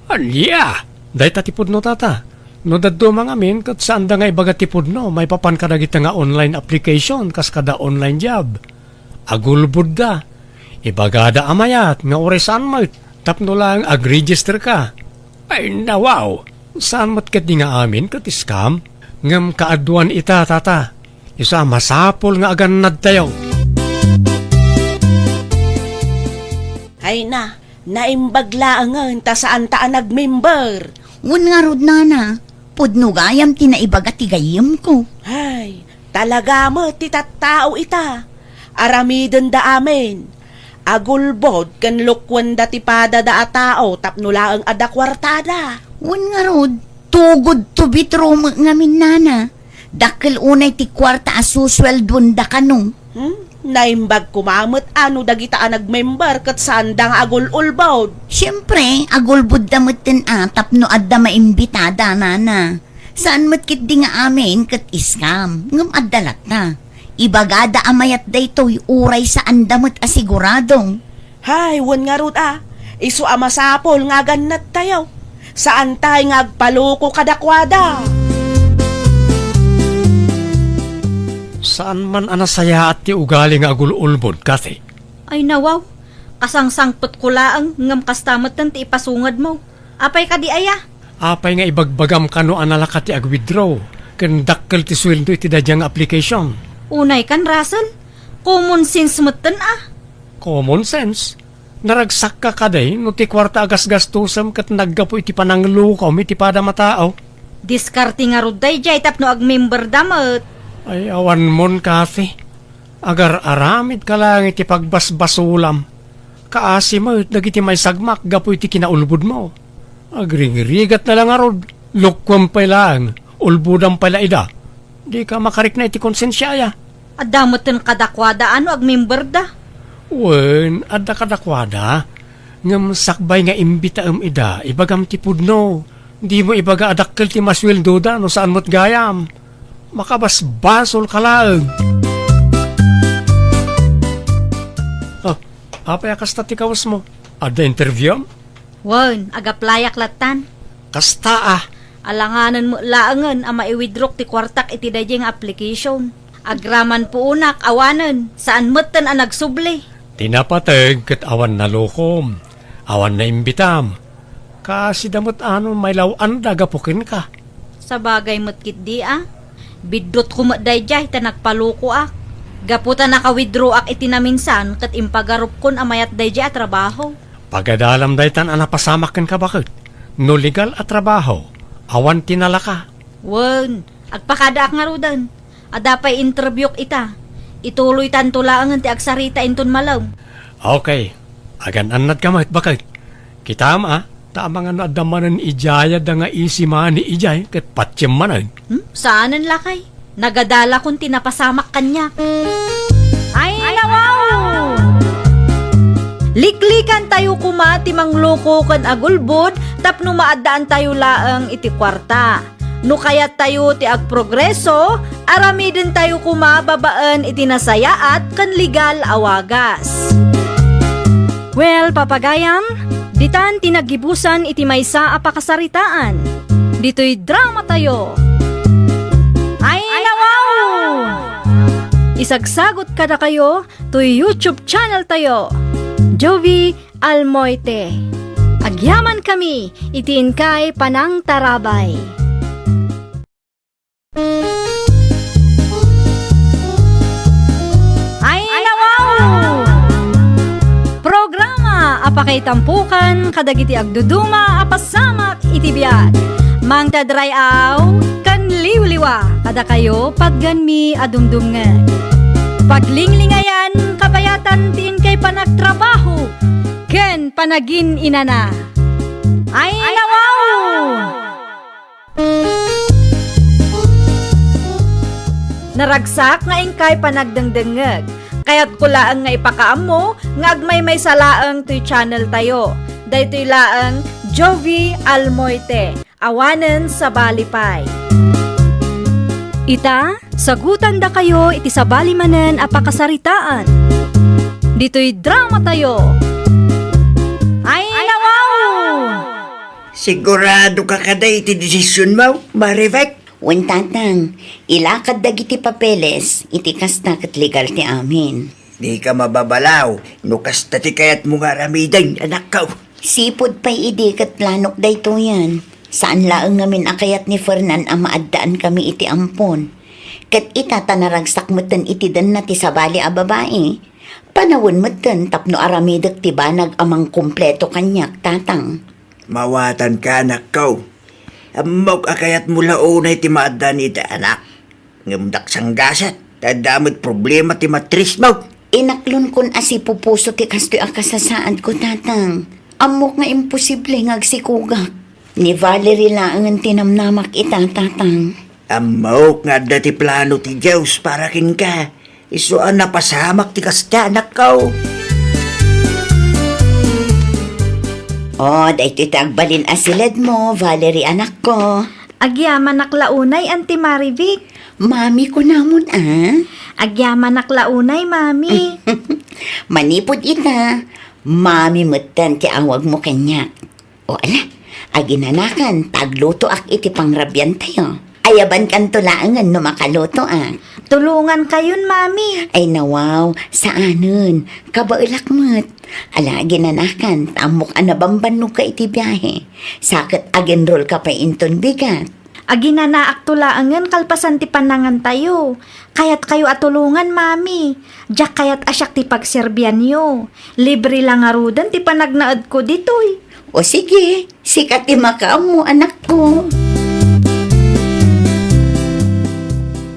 Ania? Dayta ti pudno, Tata. No dadduma ngamin ket saanda nga ibaga ti pudno maipapan kadagita nga online application kas kada online job. Agulbodda. Ibagada a mayat nga uray saan met tapno laeng agregisterka. Ay, nawaw! Saan met ketdi nga amin ket scam? Ngem kaaduan ita, Tata. Isu a masapul nga agannadtayo. Ay na, naimbag laengen ta saanta a nagmember. Wen ngarud, Nana, pudno gayam ti naibaga ti gayyemko. Ay, talaga met ti tattao ita. Aramidenda amin. Agulbod ken lukuenda ti padada a tao tapno laeng adda kuartada. Wen ngarud, tugod to bitro met ngamin, Nana. Dakkel unay ti kuarta a susueldoenda kano. Hmm? Naimbag koma met a no dagita a nagmember ket saanda nga agul-ulbod. Siempre, agulbodda metten a tapno adda maimbitada, Nana. Saan met ketdi nga amin ket scam, ngem adda latta. Ibagada a mayat daytoy uray saanda met a sigurado. Hay, wen ngarud a, isu a masapul nga agannadtayo. Saantay nga agpaloko kadakuada. Saan man a nasayaat ti ugali nga agul-ulbod, Kathy. Ay nawaw, kasangsangpetko laeng ngem kasta metten ti ipasungedmo. Apay kadi aya? Apay nga ibagbagam kano a nalaka ti agwithdraw ken dakkel ti sueldo iti daydiay nga application? Unay kan, Russell, common sense metten a. Common sense? Naragsakka kadi no ti kuarta a gasgastosem ket naggapu iti pananglukom iti padam a tao? Diskarte ngarud daydiay tapno agmemberda met. Ay, awanmon, Kathy. Agar-aramidka laeng iti pagbasbasolam. Kaasi met dagiti maisagmak gapu iti kinaulbodmo. Agrigrigrigatna la ngarud, lukuem pay laeng, ulbodam pay la ida. Dika makarikna iti konsensia aya. Adda metten kadakuada a no agmemberda. Wen, adda kadakuada. Ngem sakbay nga imbitaem ida, ibagam ti pudno. Dimo ibaga a dakkel ti masueldoda no saan met gayam. Makabasbasolka laeng. Ah, apay a kasta ti kawesmo? Adda interviewem? Wen, agaplayak lattan. Kasta a. Alanganen met laengen a maiwithdrawk ti kuartak iti daydiay nga application. Agraman puonak, awanen, saan metten a nagsubli. Ti napateg ket awan nalukom, awan naimbitam. Kaasida met a no mailaw-anda gapu kenka. Sabagay met ketdi a. Biddutko met daydiay ta nagpalokoak. Gapu ta naka-withdrawak iti naminsan ket impagarupkon a mayat daydiay a trabaho. Pagadalam daytan a napasamak kenka, baket. No legal a trabaho, awan ti nalaka. Wen, agpakadaak ngaruden. Adda pay interviewk ita. Ituloytanto laengen ti agsarita inton malem. Okay. Agan-annadka met, baket. Kitam a, ta amangan no adda manen idiay a danga easy money idiay ket patiem manen. Hmm? Saanen, lakay. Nagadalakon ti napasamak kaniak. Ay, nawaw! Liklikantayo koma ti mangloko ken agulbod tapno maaddaantayo laeng iti kuarta. No kayattayo ti agprogreso, aramidentayo koma babaen iti nasayaat ken legal a wagas. Well, papagayam, ditan ti naggibusan iti maysa a pakasaritaan. Ditoy dramatayo. Ay, nawaw! Isagsagot kadakayo toy YouTube channel tayo, Jovie Almoite. Agyamankami iti inkay panangtarabay. Ay, nawaw! Programa a pakaitampukan kadagiti agduduma a pasamak iti biag. Mangted ray-aw ken liwliwa kadakayo patgenmi a dumdumngeg. Paglinglingayan kabayatan ti inkay panagtrabaho ken panagin-inana. Ay, nawaw! Naragsak nga inkay panagdengdengngeg. Kayatko laeng nga ipakaammo nga agmaymaysa laeng toy channel tayo. Daytoy laeng Jovie Almoite, awanen sabali pay. Ita, sagutandakayo iti sabali manen a pakasaritaan. Ditoy dramatayo. Ay, nawaw! Siguradoka kadi iti desisionmo, Marivic? Wen, Tatang, ilakad dagiti papeles, iti kasta ket legal ti amin. Dika mababalaw no kasta ti kayatmo nga aramiden, anakko. Sipud pay idi ket planok daytoyen. Saan laeng ngamin a kayat ni Fernan a maaddaankami iti ampon. Ket ita ta naragsak metten iti denna ti sabali a babai, panawen metten tapno aramidek ti banag a mangkumpleto kaniak, Tatang. Mawatanka, anakko. Ammok a kayatmo la unay ti maaddaan iti anak. Ngem daksanggaset, ta adda met problema ti matrismo. Inaklonkon a sipupuso ti kastoy a kasasaadko, Tatang. Ammok nga imposible nga agsikugak. Ni Valerie laengen ti namnamak ita, Tatang. Ammok nga adda ti plano ti Dios para kenka. Isu a napasamak ti kasta, anakko. Oh, daytoy ti agbalin a siledmo, Valerie, anakko. Agyamanak la unay, Auntie Marivic. Mami, kunamon, a? Agyamanak la unay, Mami. Manipud ita, Mami metten ti awagmo kaniak. O ala, aginanakan, ta aglutoak iti pangrabiantayo. Ayabankanto laengen no makalutoak. Tulongankayon, Mami. Ay, nawaw, saanen. Kabaelak met. Ala, aginanakan, ta ammok a nabambannogka iti biahe. Sa ket agenrolka pay inton bigat. Aginanaakto laengen kalpasan ti pannangantayo. Kayatkayo a tulongan, Mami. Diak kayat a siak ti pagserbianyo. Libre la ngaruden ti panagnaedko ditoy. O sige, sika ti makaammo, anakko.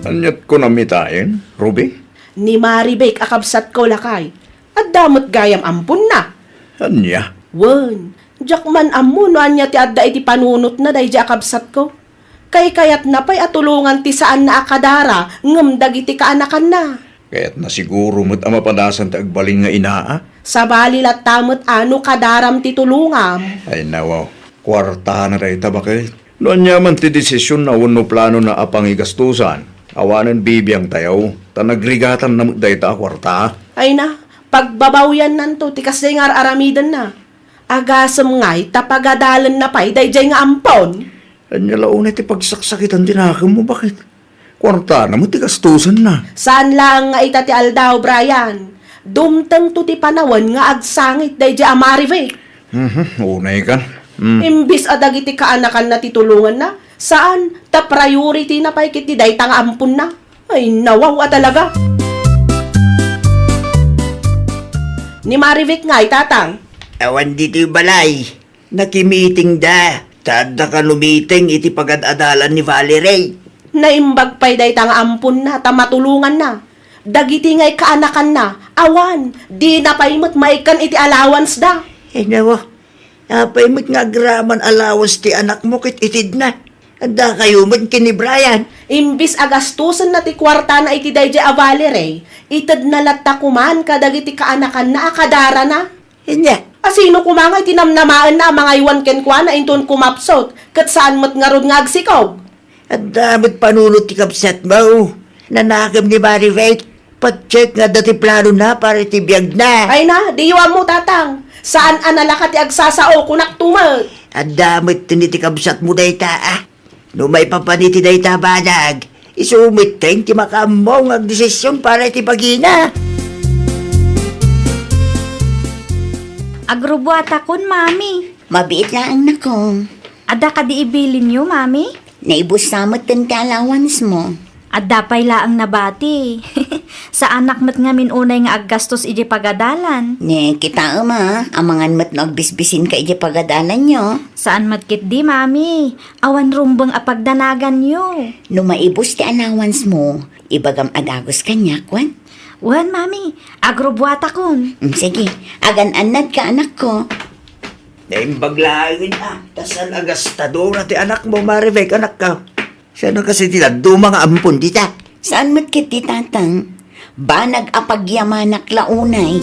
Aniat kunam itaen, Ruby? Ni Marivic a kabsatko, lakay. Adda met gayam amponna. Ania? Wen, diak man ammo no ania ti adda iti panunotna daydiay a kabsatko. Kaykayatna pay a tulongan ti saanna a kadara ngem dagiti kaanakanna. Kayatna siguro met a mapadasan ti agbalin nga inaa. Sabali latta met a no kadaram ti tulongam. Ay, nawaw. Kuartana dayta, baket. No ania man ti desisionna wenno planona a pangigastosan, awanen bibiangtayo, ta nagrigatanna met dayta a kuarta. Ay na, pagbabawyannanto ti kasdi nga ar-aramidenna. Agasem ngay ta pagadalenna pay daydiay nga ampon. Ania la unay ti pagsaksakitan ti nakemmo, baket? Kuartana met ti gastosenna. Saan laeng nga ita ti aldaw, Brian. Dumtengto ti panawen nga agsangit daydiay a Marivic. Mhm, unay kan. Mm. Imbis a dagiti kaanakanna ti tulonganna, saan, ta priority na pay ketdi dayta nga amponna. Ay, nawaw a talaga. Ni Marivic ngay, Tatang? Awan ditoy balay. Nakimitingda. Ta adda kano meeting iti pagad-adalan ni Valerie. Naimbag pay dayta nga amponna ta matulonganna. Dagiti ngay kaanakanna, awan, dina pay met maikkan iti allowance da. Ay, nawa. Apay met nga agraman allowance ti anakmo ket itedna? Adda kayo met ken ni Brian. Imbis a gastusenna ti kuartana iti daydiay a Valerie, itedna latta koman kadagiti kaanakanna a kadarana. Ania? A sino koma nga iti namnamaenna a mangaywan kenkuana inton kumapsut, ket saan met ngarud nga agsikog? Adda met panunot ti kabsatmo. Nanakem ni Mari Faith. Patchek nga adda ti planona para iti biagna. Ay na, diyo ammo, Tatang. Saan a nalaka ti agsasao, kunak tumet. Adda met iti kabsatmo dayta, a. No maipapan iti dayta banag, isu metten ti makaammo nga agdesisyon para iti bagina. Agrubuatakon, Mami. Mabiit laeng, nakong. Adda kadi ibilinyo, Mami? Naibussa metten ti allowance mo. Adda pay laeng nabati. Saanak met ngamin unay nga aggastos iti pagadalan. Ne, kitaem a, amangan met no agbisbisinka iti pagadalanyo. Saan met ketdi, Mami. Awan rumbeng a pagdanaganyo. No maibus ti allowance mo, ibagam a dagus kaniak, wen? Wen, Mami. Agrobuatakon. Mm, sige. Agan-annadka, anakko. Naimbag laengen a, ta saan a gastadora ti anakmo, Marivic, anakko. Saan a kasi ti dadduma nga ampon dita? Saan met ketdi, Tatang? Banag a pagyamanak la unay.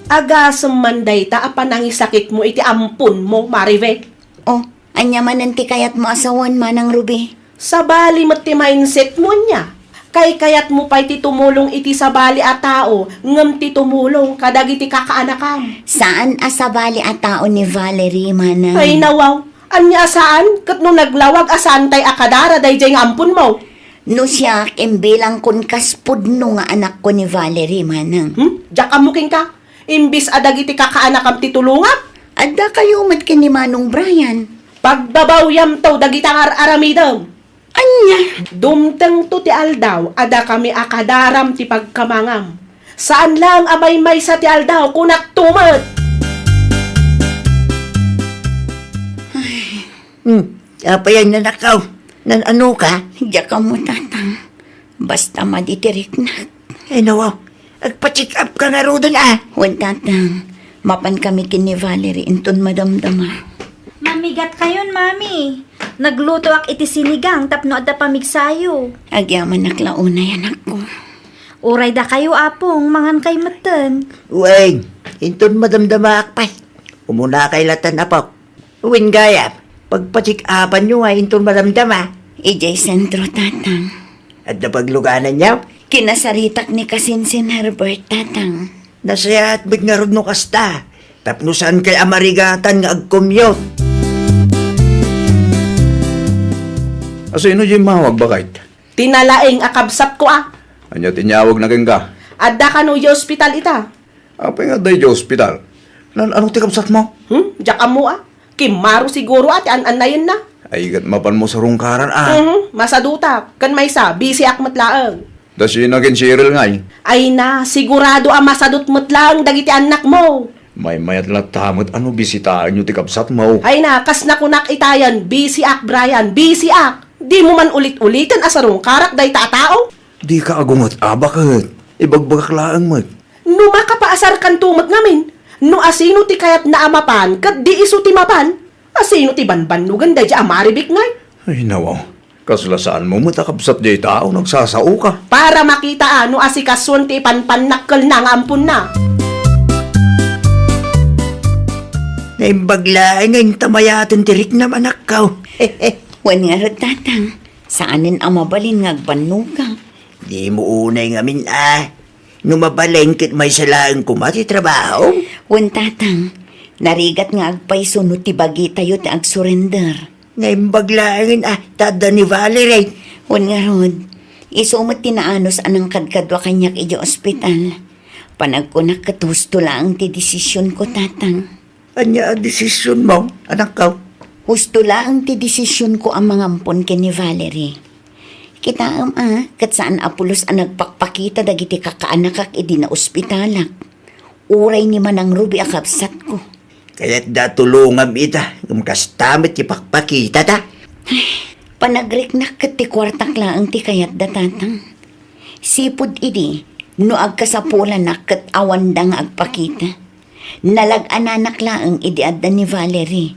Agasem man dayta a panangisakitmo iti amponmo, Marivic. Oh, ania manen ti kayatmo a sawen, Manang Ruby? Sabali met ti mindsetmo ania. Kaykayatmo pay ti tumulong iti sabali a tao, ngem ti tumulong kadagiti kakaanakam. Saan a sabali a tao ni Valerie, Manang. Ay, nawaw. Ania a saan? Ket no naglawag a saantay a kadara daydiay nga amponmo? No siak, imbilangkon kas pudno nga anakko ni Valerie, Manang. Hmm? Diak ammo kenka? Imbis a dagiti kakaanakam ti tulongam? Adda kayo met ken ni Manong Brian. Pagbabawyamto dagita nga ar-aramidem. Ania? Dumtengto ti aldaw a dakami a kadaram ti pagkamangam. Saan laeng a maymaysa ti aldaw, kunakto met. Hmm, apay a nanakaw? Nan-ano ka? Diak ammo, Tatang. Basta madi ti riknak. Ay, nawa. Agpa-check up ka ngaruden, a. Wen, Tatang. Mapan kami ken ni Valerie inton madamdama. Mamigat kayon, Mami. Naglutoak iti sinigang tapno adda pamigsayo. Agyamanak la unay, anakko. Uray dakayo, Apong, mangan kay metten. Wen, inton madamdamaak pay. Umunakay latan, Apo. Wen gayam, pagpa-check-upanyo nga inton madamdama. Idiay sentro, Tatang. Adda paglugananyo? Kinasaritak ni Kasinsin Herbert, Tatang. Nasayaat met ngarud no kasta, tapno saan kay a marigatan nga agcommute. Asino diay immawag, baket? Ti nalaing a kabsatko a. Ania ti inyawagna kenka? Adda kano idiay ospital ita. Apay nga adda idiay ospital? Nan-ano ti kabsatmo? Hmm? Diak ammo a. Kimmaro siguro a ti an-annayenna. Ay, ket mapanmo sarungkaran a. Mhm, masadutak. Ken maysa, bisiak met laeng. Dasina ken Cheryl ngay? Ay na, sigurado a masadut met laeng dagiti annakmo. Maymayat latta met a no bisitaenyo ti kabsatmo. Ay na, kas nakunak itayen, bisiak, Brian, bisiak. Dimo man ulit-uliten a sarungkarak dayta a tao? Dika agunget a, baket. Ibagbagak laeng met. No makapaasarkanto met ngamin, no asino ti kayatna a mapan ket di isu ti mapan, asino ti banbannogen daydiay a Marivic ngay? Ay, nawa. Kasla saanmo met a kabsat diay tao, nagsasaoka. Para makita a no asikasuen ti ipanpannak kelna nga amponna. Naimbag laeng nga inta mayaten ti riknam, anakko. Wen ngarud, Tatang. Saanen a mabalin nga agbannoga. Dimo unay ngamin a. No mabalin ket maysa laeng koma ti trabaho. Wen, Tatang, narigat nga agpayso no ti bagitayo ti agsurrender. Naimbag laengen a, ta adda ni Valerie. Wen ngarud, isu met ti naanus a nangkadkadua kaniak idiay ospital. Panagkunak ket husto laeng ti desisionko, Tatang. Ania a desisionmo, anakko? Husto laeng ti desisionko a mangampon ken ni Valerie. Kitaem a, ket saan a pulos a nagpakpakita dagiti kakaanakak idi naospitalak. Uray ni Manang Ruby a kabsatko. Kayatda a tulongam ita, ngem kasta met ti pakpakitata. Panagriknak ket ti kuartak laeng ti kayatda, Tatang. Sipud idi, no agkasapulanak ket awanda nga agpakita. Nalag-ananak laeng idi adda ni Valerie.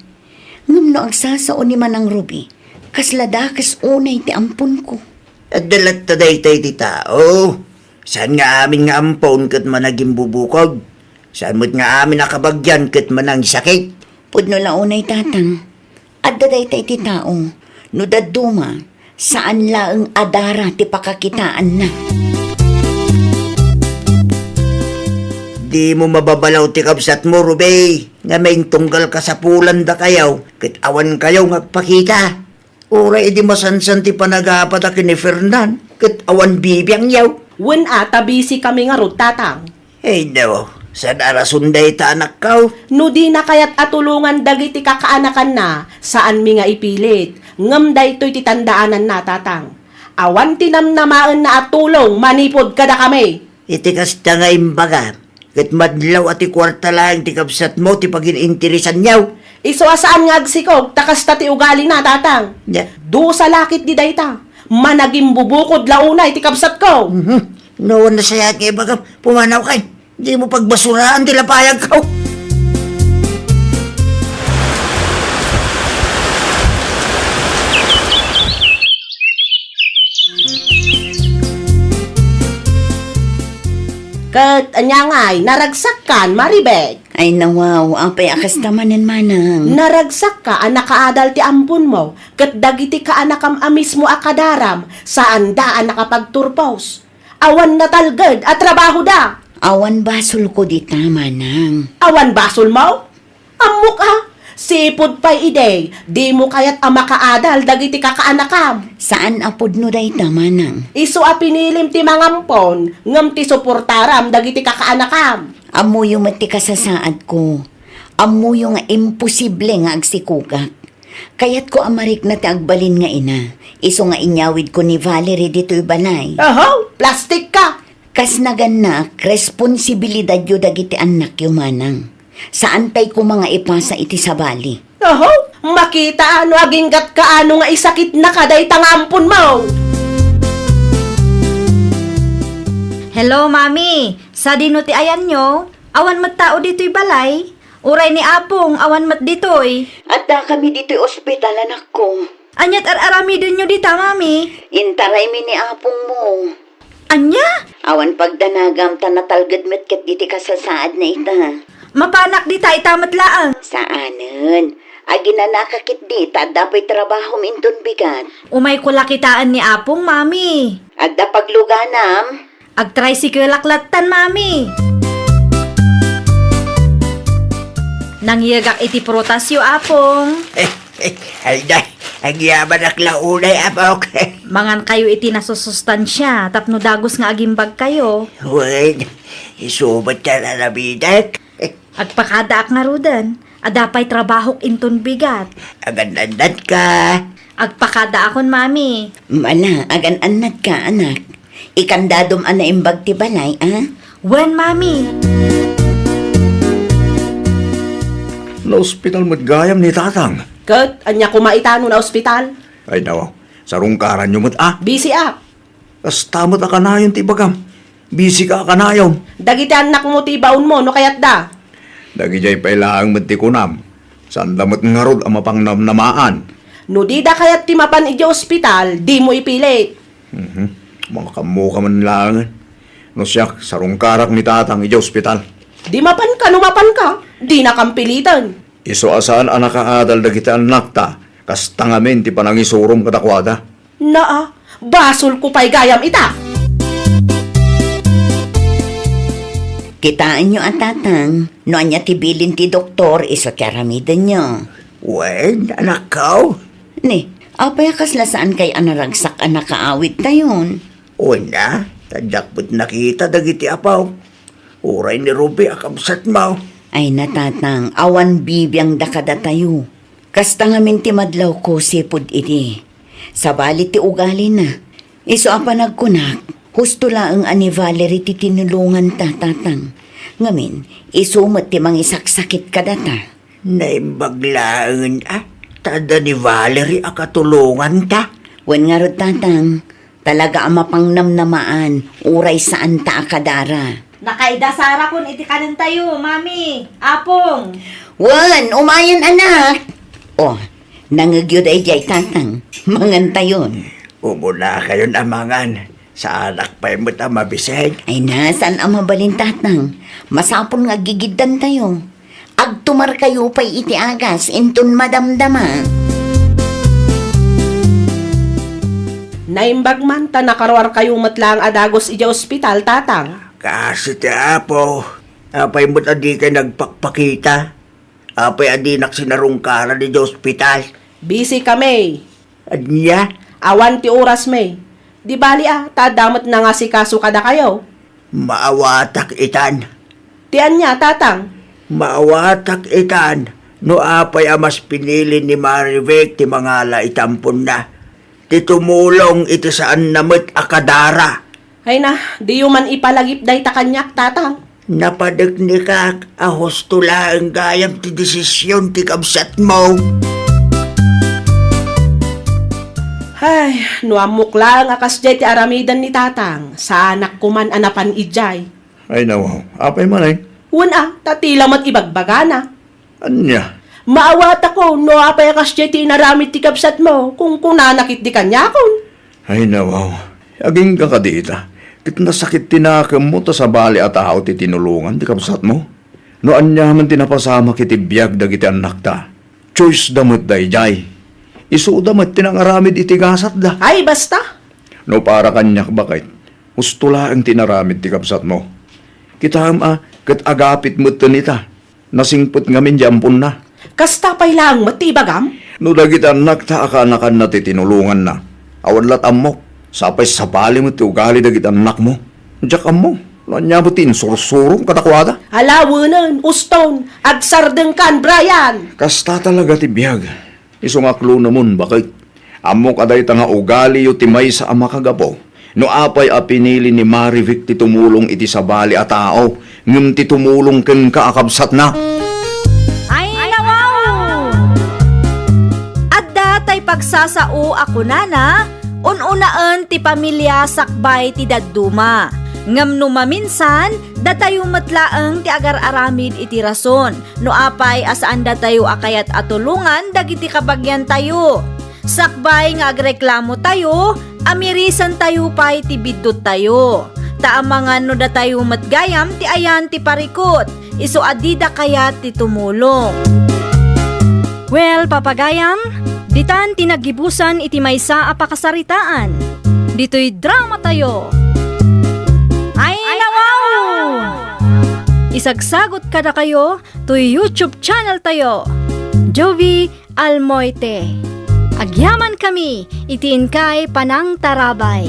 Ngem no agsasao ni Manang Ruby, kasla dakes unay ti amponko. Adda latta daytoy ti tao. Saan nga amin nga ampon ket managimbubukod. Saan met nga amin a kabagian ket manangsakit. Pudno la unay, Tatang. Adda dayta iti tao, no dadduma, saan laeng a dara ti pakakitaanna. Dimo mababalaw ti kabsatmo, Ruby, nga maintunggal kasapulanda kayo, ket awan kayo nga agpakita. Uray idi masansan ti panagapata ken ni Fernan, ket awan bibiangyo. Wen a, ta busy kami ngarud, Tatang. Ay, no, saan a rason dayta, anakko? No dina kayat a tulongan dagiti kakaanakanna, saanmi nga ipilit. Ngem daytoy ti tandaananna, Tatang. Awan ti namnamaenna a tulong manipud kadakami. Iti kasta nga imbaga, ket madlaw a ti kuarta laeng ti kabsatmo ti pagin-interesanyo. Isu a saan nga agsikog, ta kasta ti ugalina, Tatang. Nya? Dusa la ketdi dayta. Managimbubukod la unay ti kabsatko. Mhm. No, nasayaat nga ibagam, pumanaw kay. Dimo pagbasuraan ti lapayagko. Ket ania ngay, naragsakkan, Maribek? Ay, nawaw, apay a kasta manen, Manang? Naragsakka a nakaadal ti amponmo, ket dagiti kaanakam a mismo a kadaram, saanda a nakapagturpos. Awan natalged a trabahoda. Awan basolko dita, Manang. Awan basolmo? Ammok a, sipud pay idi, dimo kayat a makaadal dagiti kakaanakam. Saan a pudno dayta, Manang. Isu a pinilim ti mangampon, ngem ti suportaram dagiti kakaanakam. Ammoyo met ti kasasaadko. Ammoyo nga imposible nga agsikogak. Kayatko a marikna ti agbalin nga ina, isu nga inyawidko ni Valerie ditoy balay. Ahaw, plastik ka! Kas nagannak, responsibilidadyo dagiti annakyo, Manang. Saantay koma nga ipasa iti sabali. Ahaw, makita no aginggatka ano nga isakitnaka dayta nga amponmo. Hello, Mami. Sadino ti ayanyo? Awan met tao ditoy balay? Uray ni Apong, awan met ditoy. Adda kami ditoy ospital, anakko. Aniat ar-aramidenyo dita, Mami? Intaraymi ni Apongmo. Ania? Awan pagdanagam ta natalged met ket diti kasasaadna ita. Mapanak dita ita met laeng. Saanen. Aginanaka ketdi ta adda pay trabahom inton bigat. Umayko la kitaen ni Apong, Mami. Adda pagluganam? Agtricycle-ak lattan, Mami. Nangyegak iti prutasyo, Apong. Ay, day, agyamanak la unay, Apok. Mangankayo iti nasusustansia tapno dagus nga agimbagkayo. Wen, isu met ti aramidek. Agpakadaak ngaruden. Adda pay trabahok inton bigat. Agan-annadka. Agpakadaakon, Mami. Mala, agan-annadka, anak. Ikandadom a naimbag ti balay, a? Wen, Mami. Naospital met gayam ni Tatang. Ket ania koma ita no naospital? Ay, nawa. Sarungkaranyo met, a? Busy ak. Kasta met a kanayon ti ibagam. Busy ka a kanayon. Dagiti annakmo ti ibaonmo no kayatda. Dagidiay pay laeng met ti kunam. Saanda met ngarud a mapangnamnamaan. No dida kayat ti mapan idiay ospital, dimo ipilit. Mhm. Makaammoka man laengen. No siak, sarungkarak ni Tatang idiay ospital. Di mapanka no mapanka, dinakam piliten. Isu a saan a nakaadal dagiti annakta, kasta ngamin ti panangisurom kadakuada. Naa, basolko pay gayam ita. Kitaenyo a, Tatang, no ania ti bilin ti doktor isu ti aramidenyo. Wen, anakko. Ni, apay a kasla saankay a naragsak a nakaawidtayon? Wen a, ta diak met nakita dagiti apo. Uray ni Ruby a kabsatmo. Ay na, Tatang, awan bibiangda kadatayo. Kasta ngamin ti madlawko sipud idi. Sabali ti ugalina. Isu a panagkunak, husto laeng a ni Valerie ti tinulonganta, Tatang. Ngamin, isu met ti mangisaksakit kadata. Naimbag laengen a, ta adda ni Valerie a katulonganta. Wen ngarud, Tatang, talaga a mapangnamnamaan, uray saanta a kadara. Nakaidasara kon iti kanentayo, Mami, Apong. Wen, umayen, anak. O, nangegyo daydiay, Tatang. Mangantayon. Umunakayon a mangan. Saanak pay met a mabisig. Ay na, saan a mabalin, Tatang? Masapul nga aggigiddantayo. Agtumarkayo pay iti agas, inton madamdama. Naimbag man ta nakaruarkayo met laeng a dagus idiay ospital, Tatang. Kaasi ti Apo, apay met a dikay nagpakpakita? Apay a dinak sinarungkaran idiay ospital? Busy kami. Ania? Awan ti oras, May. Di bali a, ta adda met nangasikaso kadakayo. Maawatak itan. Ti ania, Tatang? Maawatak itan no apay a mas pinili ni Marivic ti mangala iti amponna, ti tumulong iti saanna met a kadara. Ay na, diyo man ipalagip dayta kaniak, Tatang. Napadeknekak a husto laeng gayam ti desisyon ti kabsatmo. Ay, no ammok laeng a kasdiay ti aramiden ni Tatang, saanak koman a napan idiay. Ay, nawaw. Apay man ay? Wen a, ta tila met ibagbagana. Ania? Maawatako no apay a kasdiay ti inaramid ti kabsatmo, kunkunana ketdi kaniakon. Ay, nawaw. Agingga kadi ita. Ket nasakit ti nakemmo ta sabali a tao ti tinulongan ti kabsatmo. No ania man ti napasamak iti biag dagiti annakta, choice da met daydiay. Isuda met ti nangaramid iti gasatda. Ay, basta! No para kaniak, baket, husto laeng ti inaramid ti kabsatmo. Kitaem a, ket agapit metten ita. Nasingpet ngamin di amponna. Kasta pay laeng met ti ibagam? No dagiti annakta a kaanakanna ti tinulonganna, awan lat ammok. Sapay sabali met ti ugali dagiti annakmo. Diak ammo no ania met ti insursurom kadakuada. Ala, wenen, uston, agsardengkan, Brian! Kasta talaga ti biag. Isu nga aklunemon, baket. Ammok a dayta nga ugaliyo ti maysa a makagapu no apay a pinili ni Marivic ti tumulong iti sabali a tao ngem ti tumulong kenka a kabsatna. Ay, nawaw! Adda tay pagsasao a kunana, un-unaen ti pamilia sakbay ti dadduma. Ngem no maminsan, datayo met laeng ti agar-aramid iti rason. No apay a saandatayo a kayat a tulongan dagiti kabagiantayo. Sakbay nga agreklamotayo, amirisentayo pay ti bidduttayo. Ta amangan no datayo met gayam ti ayan ti parikut, isu a dida kayat ti tumulong. Well, papagayam, ditan ti naggibusan iti maysa a pakasaritaan. Ditoy dramatayo. Ay, nawaw! Isagsagot kadakayo toy YouTube channel tayo, Jovie Almoite. Agyamankami iti inkay panangtarabay.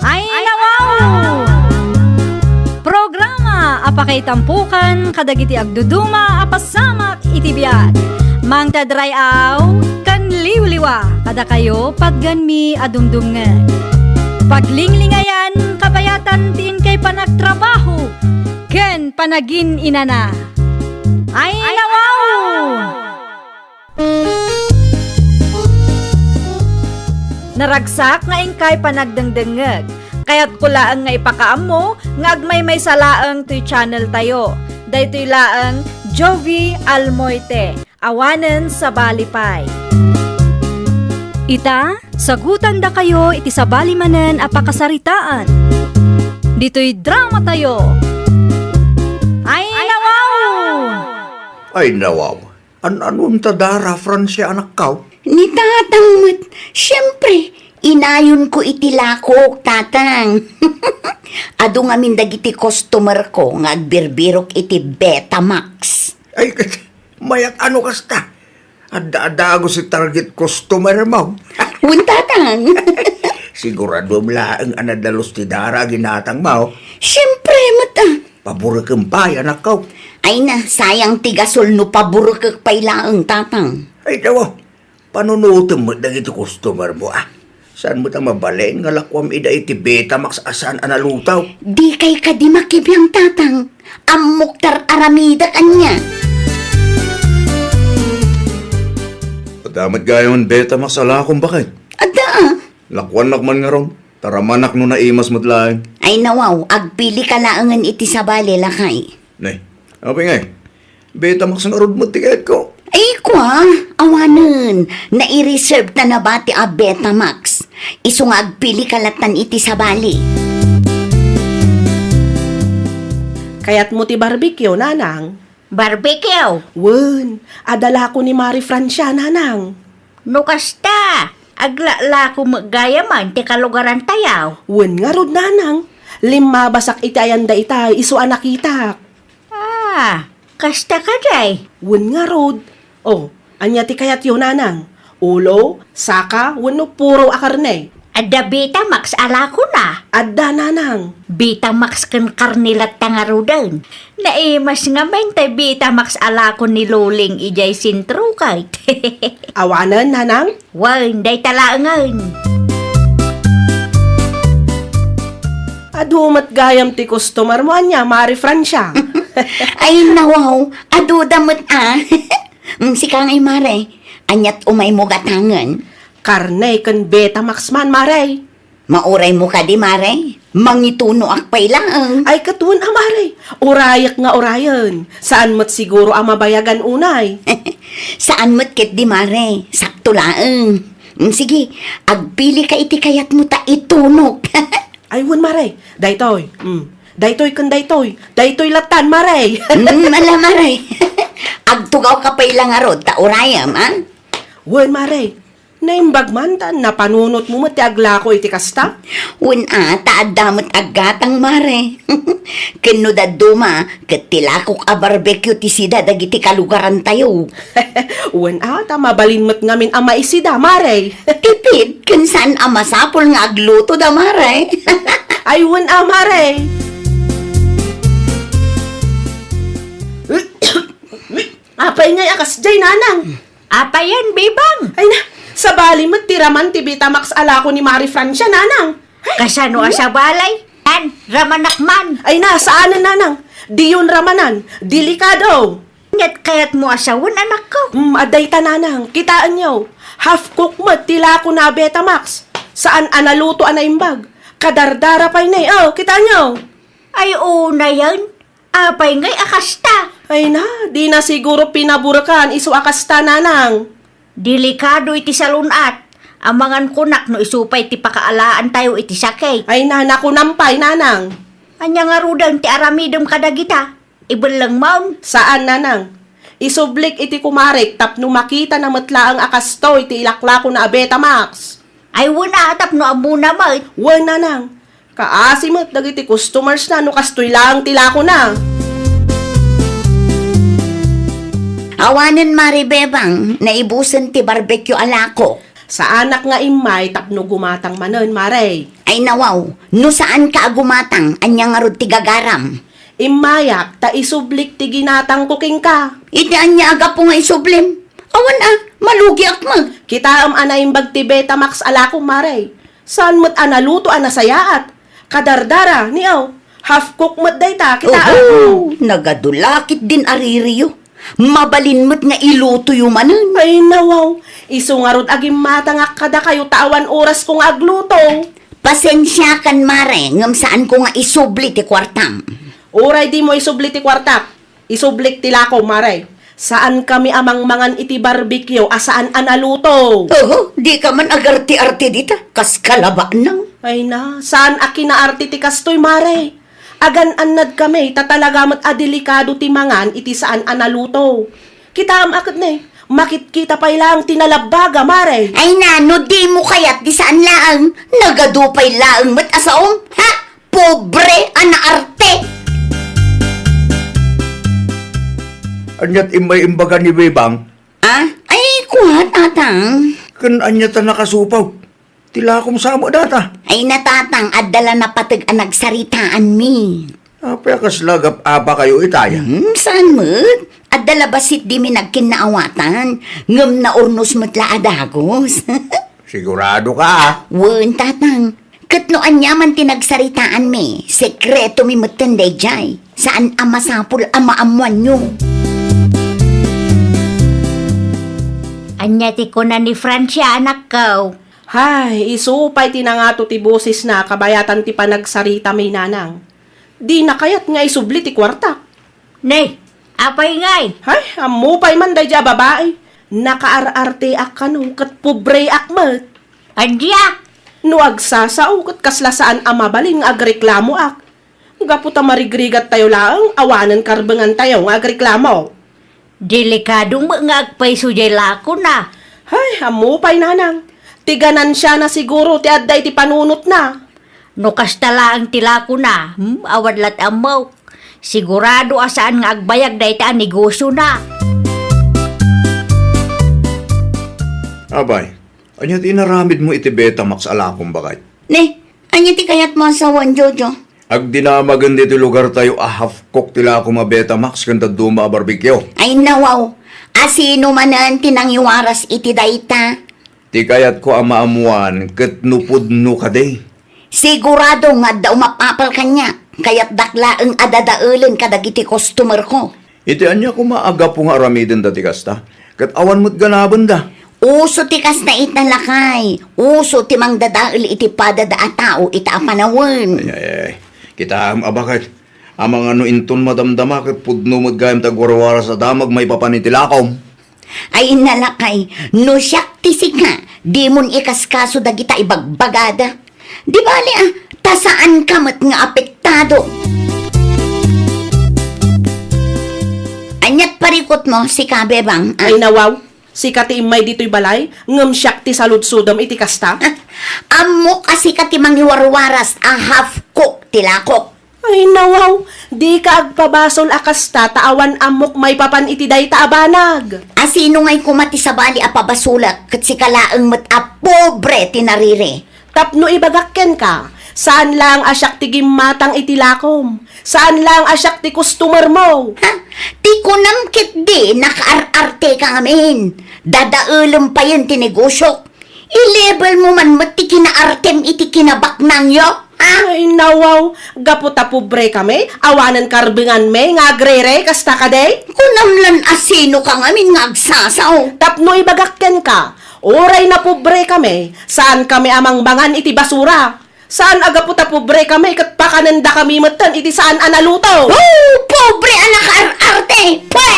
Ay, nawaw! Programa a pakaitampokan kadagiti agduduma a pasamak iti biag. Mangted ray-aw ken liwliwa kadakayo patgenmi a dumdumngeg. Paglinglingayan, kabayatan ti inkay panagtrabaho ken panagin-inana. Ay, nawaw! Naragsak nga inkay panagdengdengngeg. Kayatko laeng nga ipakaammo nga agmaymaysa laeng toy channel tayo. Daytoy laeng Jovie Almoite, awanen sabali pay. Ita, sagutandakayo iti sabali manen a pakasaritaan. Ditoy dramatayo. Ay, nawaw! Ay, nawaw. An-anuem ta dara, Francia, anakkaw? Ni tatang met, siempre, inayonko iti lakok, tatang. Adu ngamin dagiti customerko nga agbirbirok iti Betamax. Ay, mayat ano kasta? Adda-adda agos ti target customermo. Wen, tatang. Siguraduem laeng a nadalus ti dara a ginatangmo. Siempre met, a. Paborekem pay, anakko. Ay na, sayang ti gasol no paburkek pay laeng, Tatang. Ay, tawa, panunutem met dagiti customer mo, ah. Saan mo ta mabalin nga lakuam ida iti Betamax a saan a naluto? Dikay kadi makibiang, Tatang. Ammok ta ar-aramidek ania. Adda met gayam Betamax a lakom, baket. Adda, ah. Lakuannak man ngarud, ta ramanak no naimas met laeng. Ay nawaw, agpili ka laengen iti sabali, lakay. Nay, apay ngay? Betamax ngarud met ti kayatko. Ay, kua, awanen, nai-reserve ta na bati a Betamax. Isu nga agpili ka latan iti sabali. Kayatmo ti barbecue, Nanang? Barbecue? Wen, adda lako ni Mari Francia, Nanang. No kasta, aglalako met gayamen ti kalugarantayo. Wen ngarud, Nanang. Limmabasak iti ayan dayta, isu a nakitak. Ah, kasta kadi? Wen ngarud. O, ania ti kayatyo, Nanang? Ulo, saka, wenno puro a karne? Adda Betamax a lakona. Adda, Nanang. Betamax ken karne latta ngaruden. Naimas ngamin ti Betamax a lako ni Luling idiay sentro ket. Awanen, Nanang? Wen, dayta laengen. Adu met gayam ti customer mo, ania, Mari Francia? Ay, nawaw, aduda met, ah. Mm, sika ngay, Mare, aniat umaymo gatangen? Karne ken Betamax man, Mare. Mauraymo kadi, Mare? Mangitunoak pay laeng. Ay, ket wen a, Mare. Urayek nga urayen. Saan met siguro a mabayagan unay. Saan met ketdi, Mare. Sakto laeng. Mm, sige, agpili ka iti kayatmo ta itunok. Ay, wen, Mare. Daytoy. Mm. Daytoy ken daytoy. Daytoy lattan, Mare. Mm, ala, Mare. Agtugaw ka pay la ngarud ta urayem, a? Wen, Mare. Naimbag man ta napanunotmo met ti aglako iti kasta? Wen a, ta adda met aggatang, Mare. Ken no dadduma, ket ti lakok a barbecue ti sida dagiti kalugarantayo. Wen a, ta mabalin met ngamin a maisida, Mare. Tipid, ken saan a masapul nga agluto da, Mare. Ay, wen a, Mare. Apay ngay a kasdiay, Nanang? Apayen, Bebang? Ay na, sabali met ti raman ti Betamax a lako ni Mari Francia, Nanang. Ay, kasano a sabali? An, ramanak man. Ay na, saanen, Nanang. Diyon ramanan. Delikado. Ket kayatmo a sawen, anakko? Hmm, adda ita, Nanang. Kitaenyo. Half cook met ti lako na Betamax. Saan a naluto a naimbag. Kadardara pay ne. Oh, kitaenyo. Ay, unayen. Apay ngay a kasta? Ay na, dina siguro pinaburkan isu a kasta, Nanang. Delikado iti salun-at. Amangan kunak no isu pay ti pakaalaantayo iti sakit. Ay na, nakunam pay, Nanang. Ania ngaruden ti aramidem kadagita? Ibellengmon? Saan, Nanang. Isublik iti kumarek tapno makitana met laeng a kastoy ti ilaklakona a Betamax. Ay, wen a, tapno ammona met. Wen, Nanang. Kaasi met dagiti customers na no kastoy laeng ti lakona. Awanen, Mare Bebang, naibusen ti barbecue a lako. Saanak nga immay tapno gumatang manen, Mare. Ay, nawaw, no saanka a gumatang, ania ngarud ti gagaram? Immayak ta isublik ti ginatangko kenka. Iti ania a gapu nga isublim? Awan a, malugiak met. Kitaem a naimbag ti Betamax a lakom, Mare. Saan met a naluto a nasayaat. Kadardara, ni aw. Half cook met dayta, kitaem. Oho, nagadu la ketdin a ririyo. Mabalin met nga ilutoyo manen. Ay, nawaw. Isu ngarud a gimmatangak kadakayo ta awan orasko nga agluto. Pasensiakan, Mare, ngem saanko nga isubli ti kuartam. Uray dimo isubli ti kuartak, isublik ti lakom, Mare. Saankami a mangmangan iti barbecue a saan a naluto. Oho, dika man agarte-arte dita, kas kalabanang. Ay na, saan a kinaarte ti kastoy, Mare. Agan-annadkami ta talaga met a delikado ti mangan iti saan a naluto. Kitaem a ket ne, makitkita pay laeng ti nalabbaga, Mare. Ay na, no dimo kayat ti saan laeng, nagadu pay laeng met a saom, ha? Pobre a naarte! Aniat immay imbaga ni Bebang? Ah? Ay, kua, Tatang. Ken ania ta nakasupaw? Ti lakom sa met data. Ay na, Tatang, adda la napateg a nagsaritaanmi. Apay a kasla agap-apakayo itay? Hmm, saan met? Adda la bassit dimi nagkinnaawatan, ngem naurnos met la a dagus. Sigurado ka, a? Wen, Tatang. Ket no aniaman ti nagsaritaanmi, sekretomi metten daydiay. Saan a masapul a maammoanyo. Ania ti kuna ni Francia, anakko? Hay, isu pay ti nangato ti bosesna kabayatan ti panagsaritami, nanang. Dina kayat nga isubli ti kuartak. Ne, apay ngay? Hay, ammo pay man daydiay a babai. Nakaar-arteak kano ket pobreak met. Ania? No agsasao ket kasla saan a mabalin nga agreklamoak. Gapu ta marigrigattayo laeng, awanen karbengantayo nga agreklamo. Delikado met nga agpayso diay lakona. Hay, ammo pay, nanang. Ti ganansiana siguro ti adda iti panunotna. No kasta laeng ti lakona, hmm, awan lat ammok. Sigurado a saan nga agbayag dayta a negosiona. Apay, ania ti inaramidmo iti Betamax a lakom, baket? Ne, ania ti kayatmo a sawen, Jojo? Agdinamagen ditoy lugartayo a half cook ti lakom a Betamax ken dadduma a barbecue. Ay, nawaw. A sino manen ti nangiwaras iti dayta? Ti kayatko a maammoan ket no pudno kadi. Sigurado nga adda umap-apal kaniak. Kayatdak laeng a dadaelen kadagiti customerko. Iti ania koma a gapu nga aramidenda ti kasta? Ket awan met ganabenda. Uso ti kasta ita, lakay. Uso ti mangdadael iti padada a tao ita a panawen. Ay, ay, ay. Kitaem a baket. Amangan no inton madamdama ket pudno met gayam ti agwarwaras a damag maipapan iti lakom. Ay, lakay, no siak ti sika, dimon ikaskaso dagita ibagbagada. Di bali, a, ta saanka met nga apektado. Aniat parikutmo, sika, Bebang, a? Ay, nawaw, sika ti immay ditoy balay, ngem siak ti saludsodem iti kasta? Ammok a sika ti mangiwarwaras a half cook ti lakok. Ay, nawaw, dika agpabasol a kasta ta awan ammok maipapan iti dayta a banag. A sino ngay koma ti sabali a pabasolak ket sika laeng met a pobre ti nariri? Tapno ibagak kenka, saan laeng a siak ti gimmatang iti lakom. Saan laeng a siak ti customer mo. Ha? Ti kunam ketdi, nakaar-arte ka ngamin. Dadaelem payen ti negosiok. I-level mo man met ti kinaartem iti kinabaknangyo, ha? Ay, nawaw, gapu ta pobre kami, awanen karbenganmi nga agrere, kasta kadi? Kunam lan a sino ka ngamin nga agsasao. Tapno ibagak kenka, uray napobre kami, saan kami a mangmangan iti basura. Saan a gapu ta pobre kami ket pakanendakami metten iti saan a naluto. Oh, pobre a nakaar-arte! Pwe!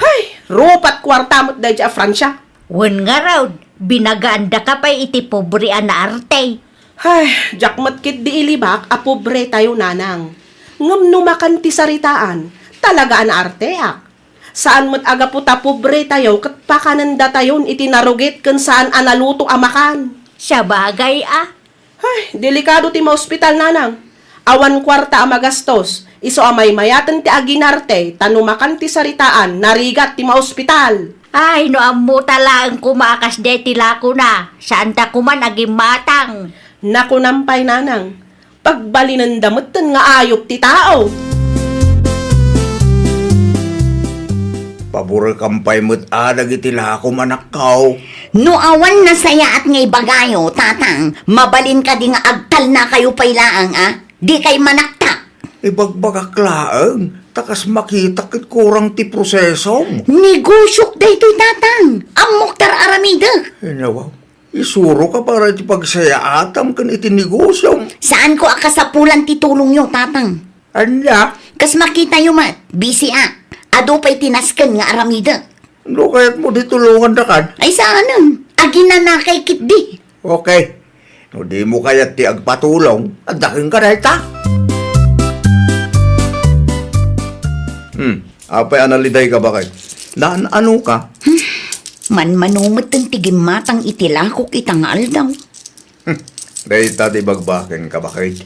Hay, rupat kuarta met daydiay a Francia. Wen ngarud, binagaandaka pay iti pobre a naarte. Hay, diak met ketdi ilibak a pobre tayo, nanang. Ngem no makan ti saritaan, talaga a naarteak. Saan met a gapu ta pobre tayo ket pakanendatayon iti narugit ken saan a naluto a makan. Sabagay a. Ay, delikado ti maospital, nanang. Awan kuarta a magastos, isu a maymayaten ti aginarte, ta no makan ti saritaan, narigat ti maospital. Ay, no ammota laeng koma a kasdiay ti lakona, saanta koman a gimmatang. Nakunam pay, nanang. Pagbalinenda metten nga ayup ti tao. Paborekam pay met a dagiti lakom, anakko. No awan nasayaat nga ibagayo, tatang, mabalin kadi nga agtalnakayo pay laeng, a? Dikay manaktak. Ibagbagak laeng, ta kas makitak ket kurang ti prosesom. Negosiok daytoy, tatang. Ammok ta ar-aramidek. Ay, nawaw. Isuroka para iti pagsayaatam ken iti negosiom. Saanko a kasapulan ti tulongyo, tatang. Ania? Kas makitayo met, bisiak. Adu pay ti nasken nga aramidek. No kayatmo di tulongandakan? Ay, saanen. Aginanakay ketdi. Okay. No dimo kayat ti agpatulong, adda kenka dayta. Hmm. Apay a nalidayka, baket? Naan-anoka? Hmm, manmano metten ti gimmatang iti lakok ita nga aldaw. Hmm, dayta ti bagbakenka, baket.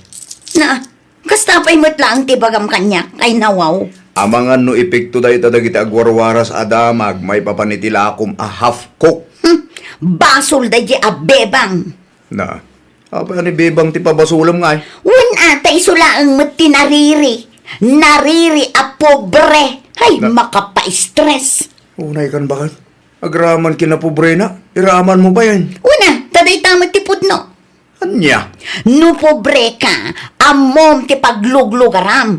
Na, kasta pay met laeng ti bagam kaniak, ay nawaw. Amangan no epekto dayta dagiti agwarwaras a damag maipapan iti lakom a half cook. Hmm, basol daydi a bebang. Na, Apay a ni Bebang ti pabasolem ngay? Wen a, ta isu laeng met ti nariri. Nariri a pobre. Hay, na- makapa-stress. Unay kan baket. Agraman kinapobrena, iraman mo pay. Wen a, ta dayta met ti pudno. Ania? No pobre ka, ammom ti pagluglugaram.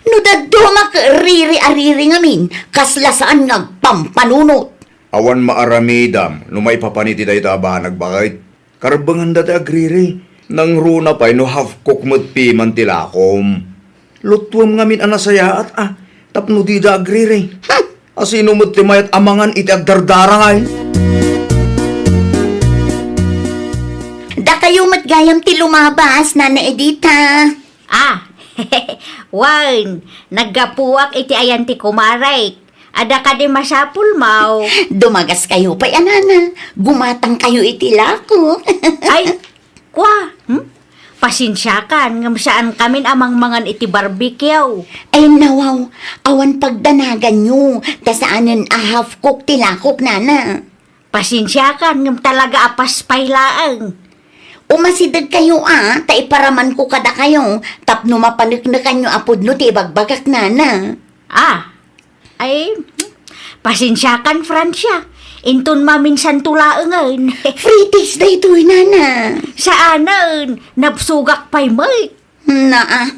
No dadduma ket riri a riri ngamin, kasla saan nga agpampanunot. Awan maaramidam no maipapan iti dayta a banag, baket. Karbenganda ti agriri. Nangruna pay no half cook met piman ti lakom. Luttuem ngamin a nasayaat a, tapno dida agriri. Hmm. Asino met ti mayat a mangan iti agdardarangay? Dakayo met gayam ti lumabas, Nana Edita. Ah, wen, naggapuak iti ayan ti kumarek. Adda kadi masapulmo? Dumagaskayo pay a, Nana. Gumatangkayo iti lako. Ay, kua, hmm? Pasensiakan, ngem saankamin a mangmangan iti barbecue. Ay, nawaw, awan pagdanaganyo, ta saanen a half cook ti lakok, Nana. Pasensiakan, ngem talaga a paspay laeng. Umasidegkayo a, ta iparamanko kadakayo, tapno mapaneknekanyo a pudno ti ibagbagak, Nana. Ah, ay, pasensiakan, Francia. Inton maminsanto laengen. Frites daytoy, Nana. Saanen, nabsogak pay met. Naa.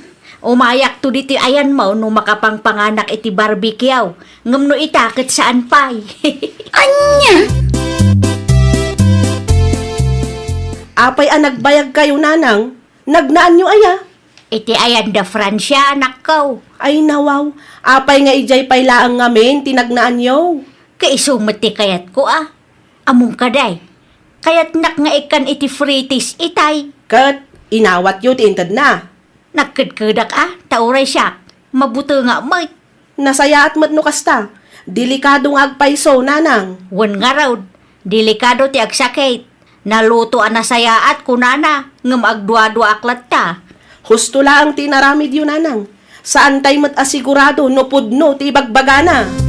Umayakto ditoy ayanmo no makapangpanganak iti barbecue. Ngem no ita, ket saan pay. Ania? Apay a nagbayagkayo, Nanang? Nagnaanyo aya? Iti ayan da Francia, anakko. Ay, nawaw. Apay nga idiay pay laeng ngamin ti nagnaanyo? Kaisu met ti kayatko, a. Ammom kadi, kayatnak nga ikkan iti Frites itay. Ket inawatyo ti intedna. Nagkedkedak a, ta uray siak, mabutengak met. Nasayaat met no kasta. Delikado nga agpayso, Nanang. Wen ngarud, delikado ti agsakit. Naluto a nasayaat, kunana, ngem agduaduaak latta. Husto laeng ti inaramidyo, Nanang. Saantay met a sigurado no pudno ti ibagbagana.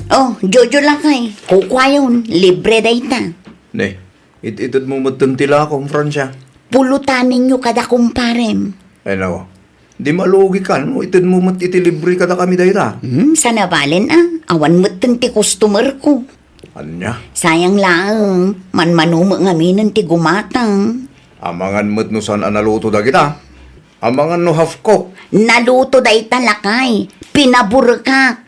Oh, Jojo lakay, kukuayon, libre dayta. Ne, it-itedmo metten ti lakom, Francia. Pulutanenyo kada kumparem. Ay, nawa. Di malugikan no itedmo met iti libre kadakami dayta. Hmm, sanabalen a, awan metten ti customer ko. Ania? Sayang laeng, manmano met ngaminen ti gumatang. Amangan met no saan a naluto dagita. Amangan no half cook. Naluto dayta lakay, pinaburkak.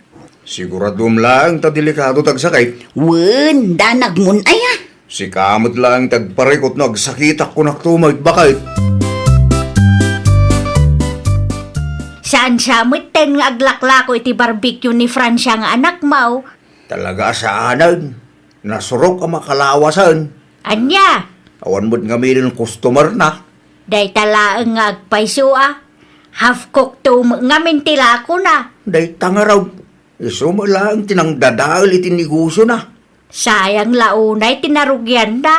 Siguraduem laeng ta delikado ti agsakit. Wen, danagmon aya. Sika met laeng ti agparikut no agsakitak, kunak to, maigbakit. Saan sa metten nga aglaklako iti barbecue ni Francia nga anakmo? Talaga a saanen. Nasurok a makalawasen. Ania? Awan met ngaminen customer na. Dayta laeng nga agpayso a. Half cook to met ngamin ti lakona. Dayta ngarud. Isu met laeng ti nangdadael iti negosiona. Sayang la unay ti narugianna.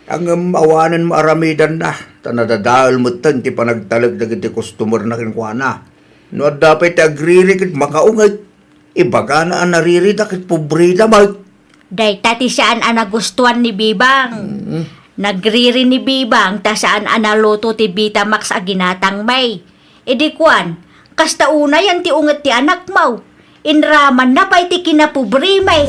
Ngem awanen maaramidanna, ta nadadael metten ti panagtalek dagiti customerna kenkuana. No adda pay ti agriri ket makaunget, ibagana a naririda ket pobreda met. Dayta ti saan a nagustuan ni Bibang. Mm. Nagriri ni Bibang ta saan a naluto ti Vitamax a ginatangmi. Idi kuan, kasta unayen ti unget ti anakmo. Inramanna pay ti kinapobremi.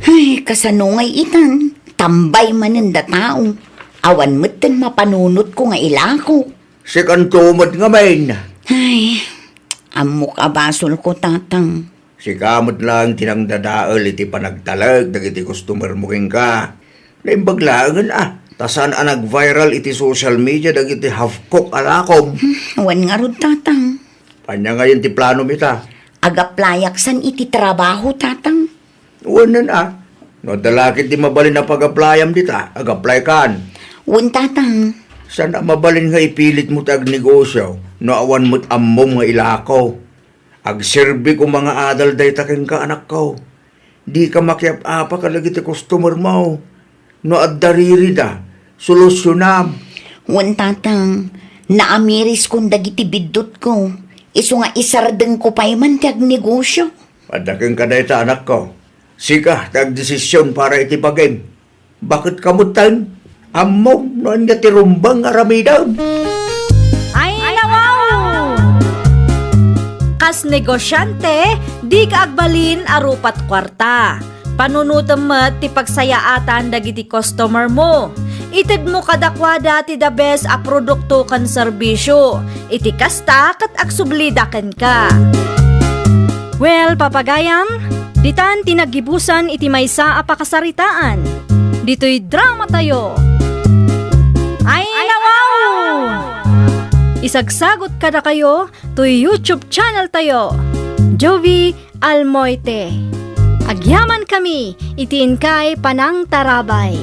Ay, kasano ngay itan? Tambay manen da tao. Awan metten mapanunotko nga ilako. Sikanto met ngamin. Ay, ammok a basolko, Tatang. Sika met laeng ti nangdadael iti panagtalek dagiti customermo kenka. Naimbag laengen a, ta saan a nag-viral iti social media dagiti half-cook a lakom. Hmm, wen ngarud, Tatang. Ania ngayen ti planom ita? Ag-applyak san iti trabaho, Tatang. Wen a, no adda la ket ti mabalin a pag-applyam dita, ag-applykan. Wen, Tatang. Saan a mabalin nga ipilitmo ti agnegosyo no awan met ammom nga ilako? Agserbi koma nga adal dayta kenka, anakko. Dika makiap-apa kadagiti customermo. No adda ririda, solusionam. Wen, Tatang, naamiriskon dagiti biddutko. Isu nga isardengko pay man ti agnegosyo. Adda kenka dayta, anakko. Sika ti agdesisyon para iti bagim. Baket ka metten, ammom no ania ti rumbeng nga aramidem. Ay, nawaw! Kas negosyante, dika agbalin a rupat kuarta. Panunotem met ti pagsayaatan dagiti customer mo. Itedmo kadakuada ti the best a produkto ken serbisyo. Iti kasta, ket agsublida kenka. Well, papagayam, ditan ti naggibusan iti maysa a pakasaritaan. Ditoy drama tayo. Ay, nawaw! Isagsagot kadakayo toy YouTube channel tayo, Jovie Almoite. Agyaman kami iti inkay panangtarabay.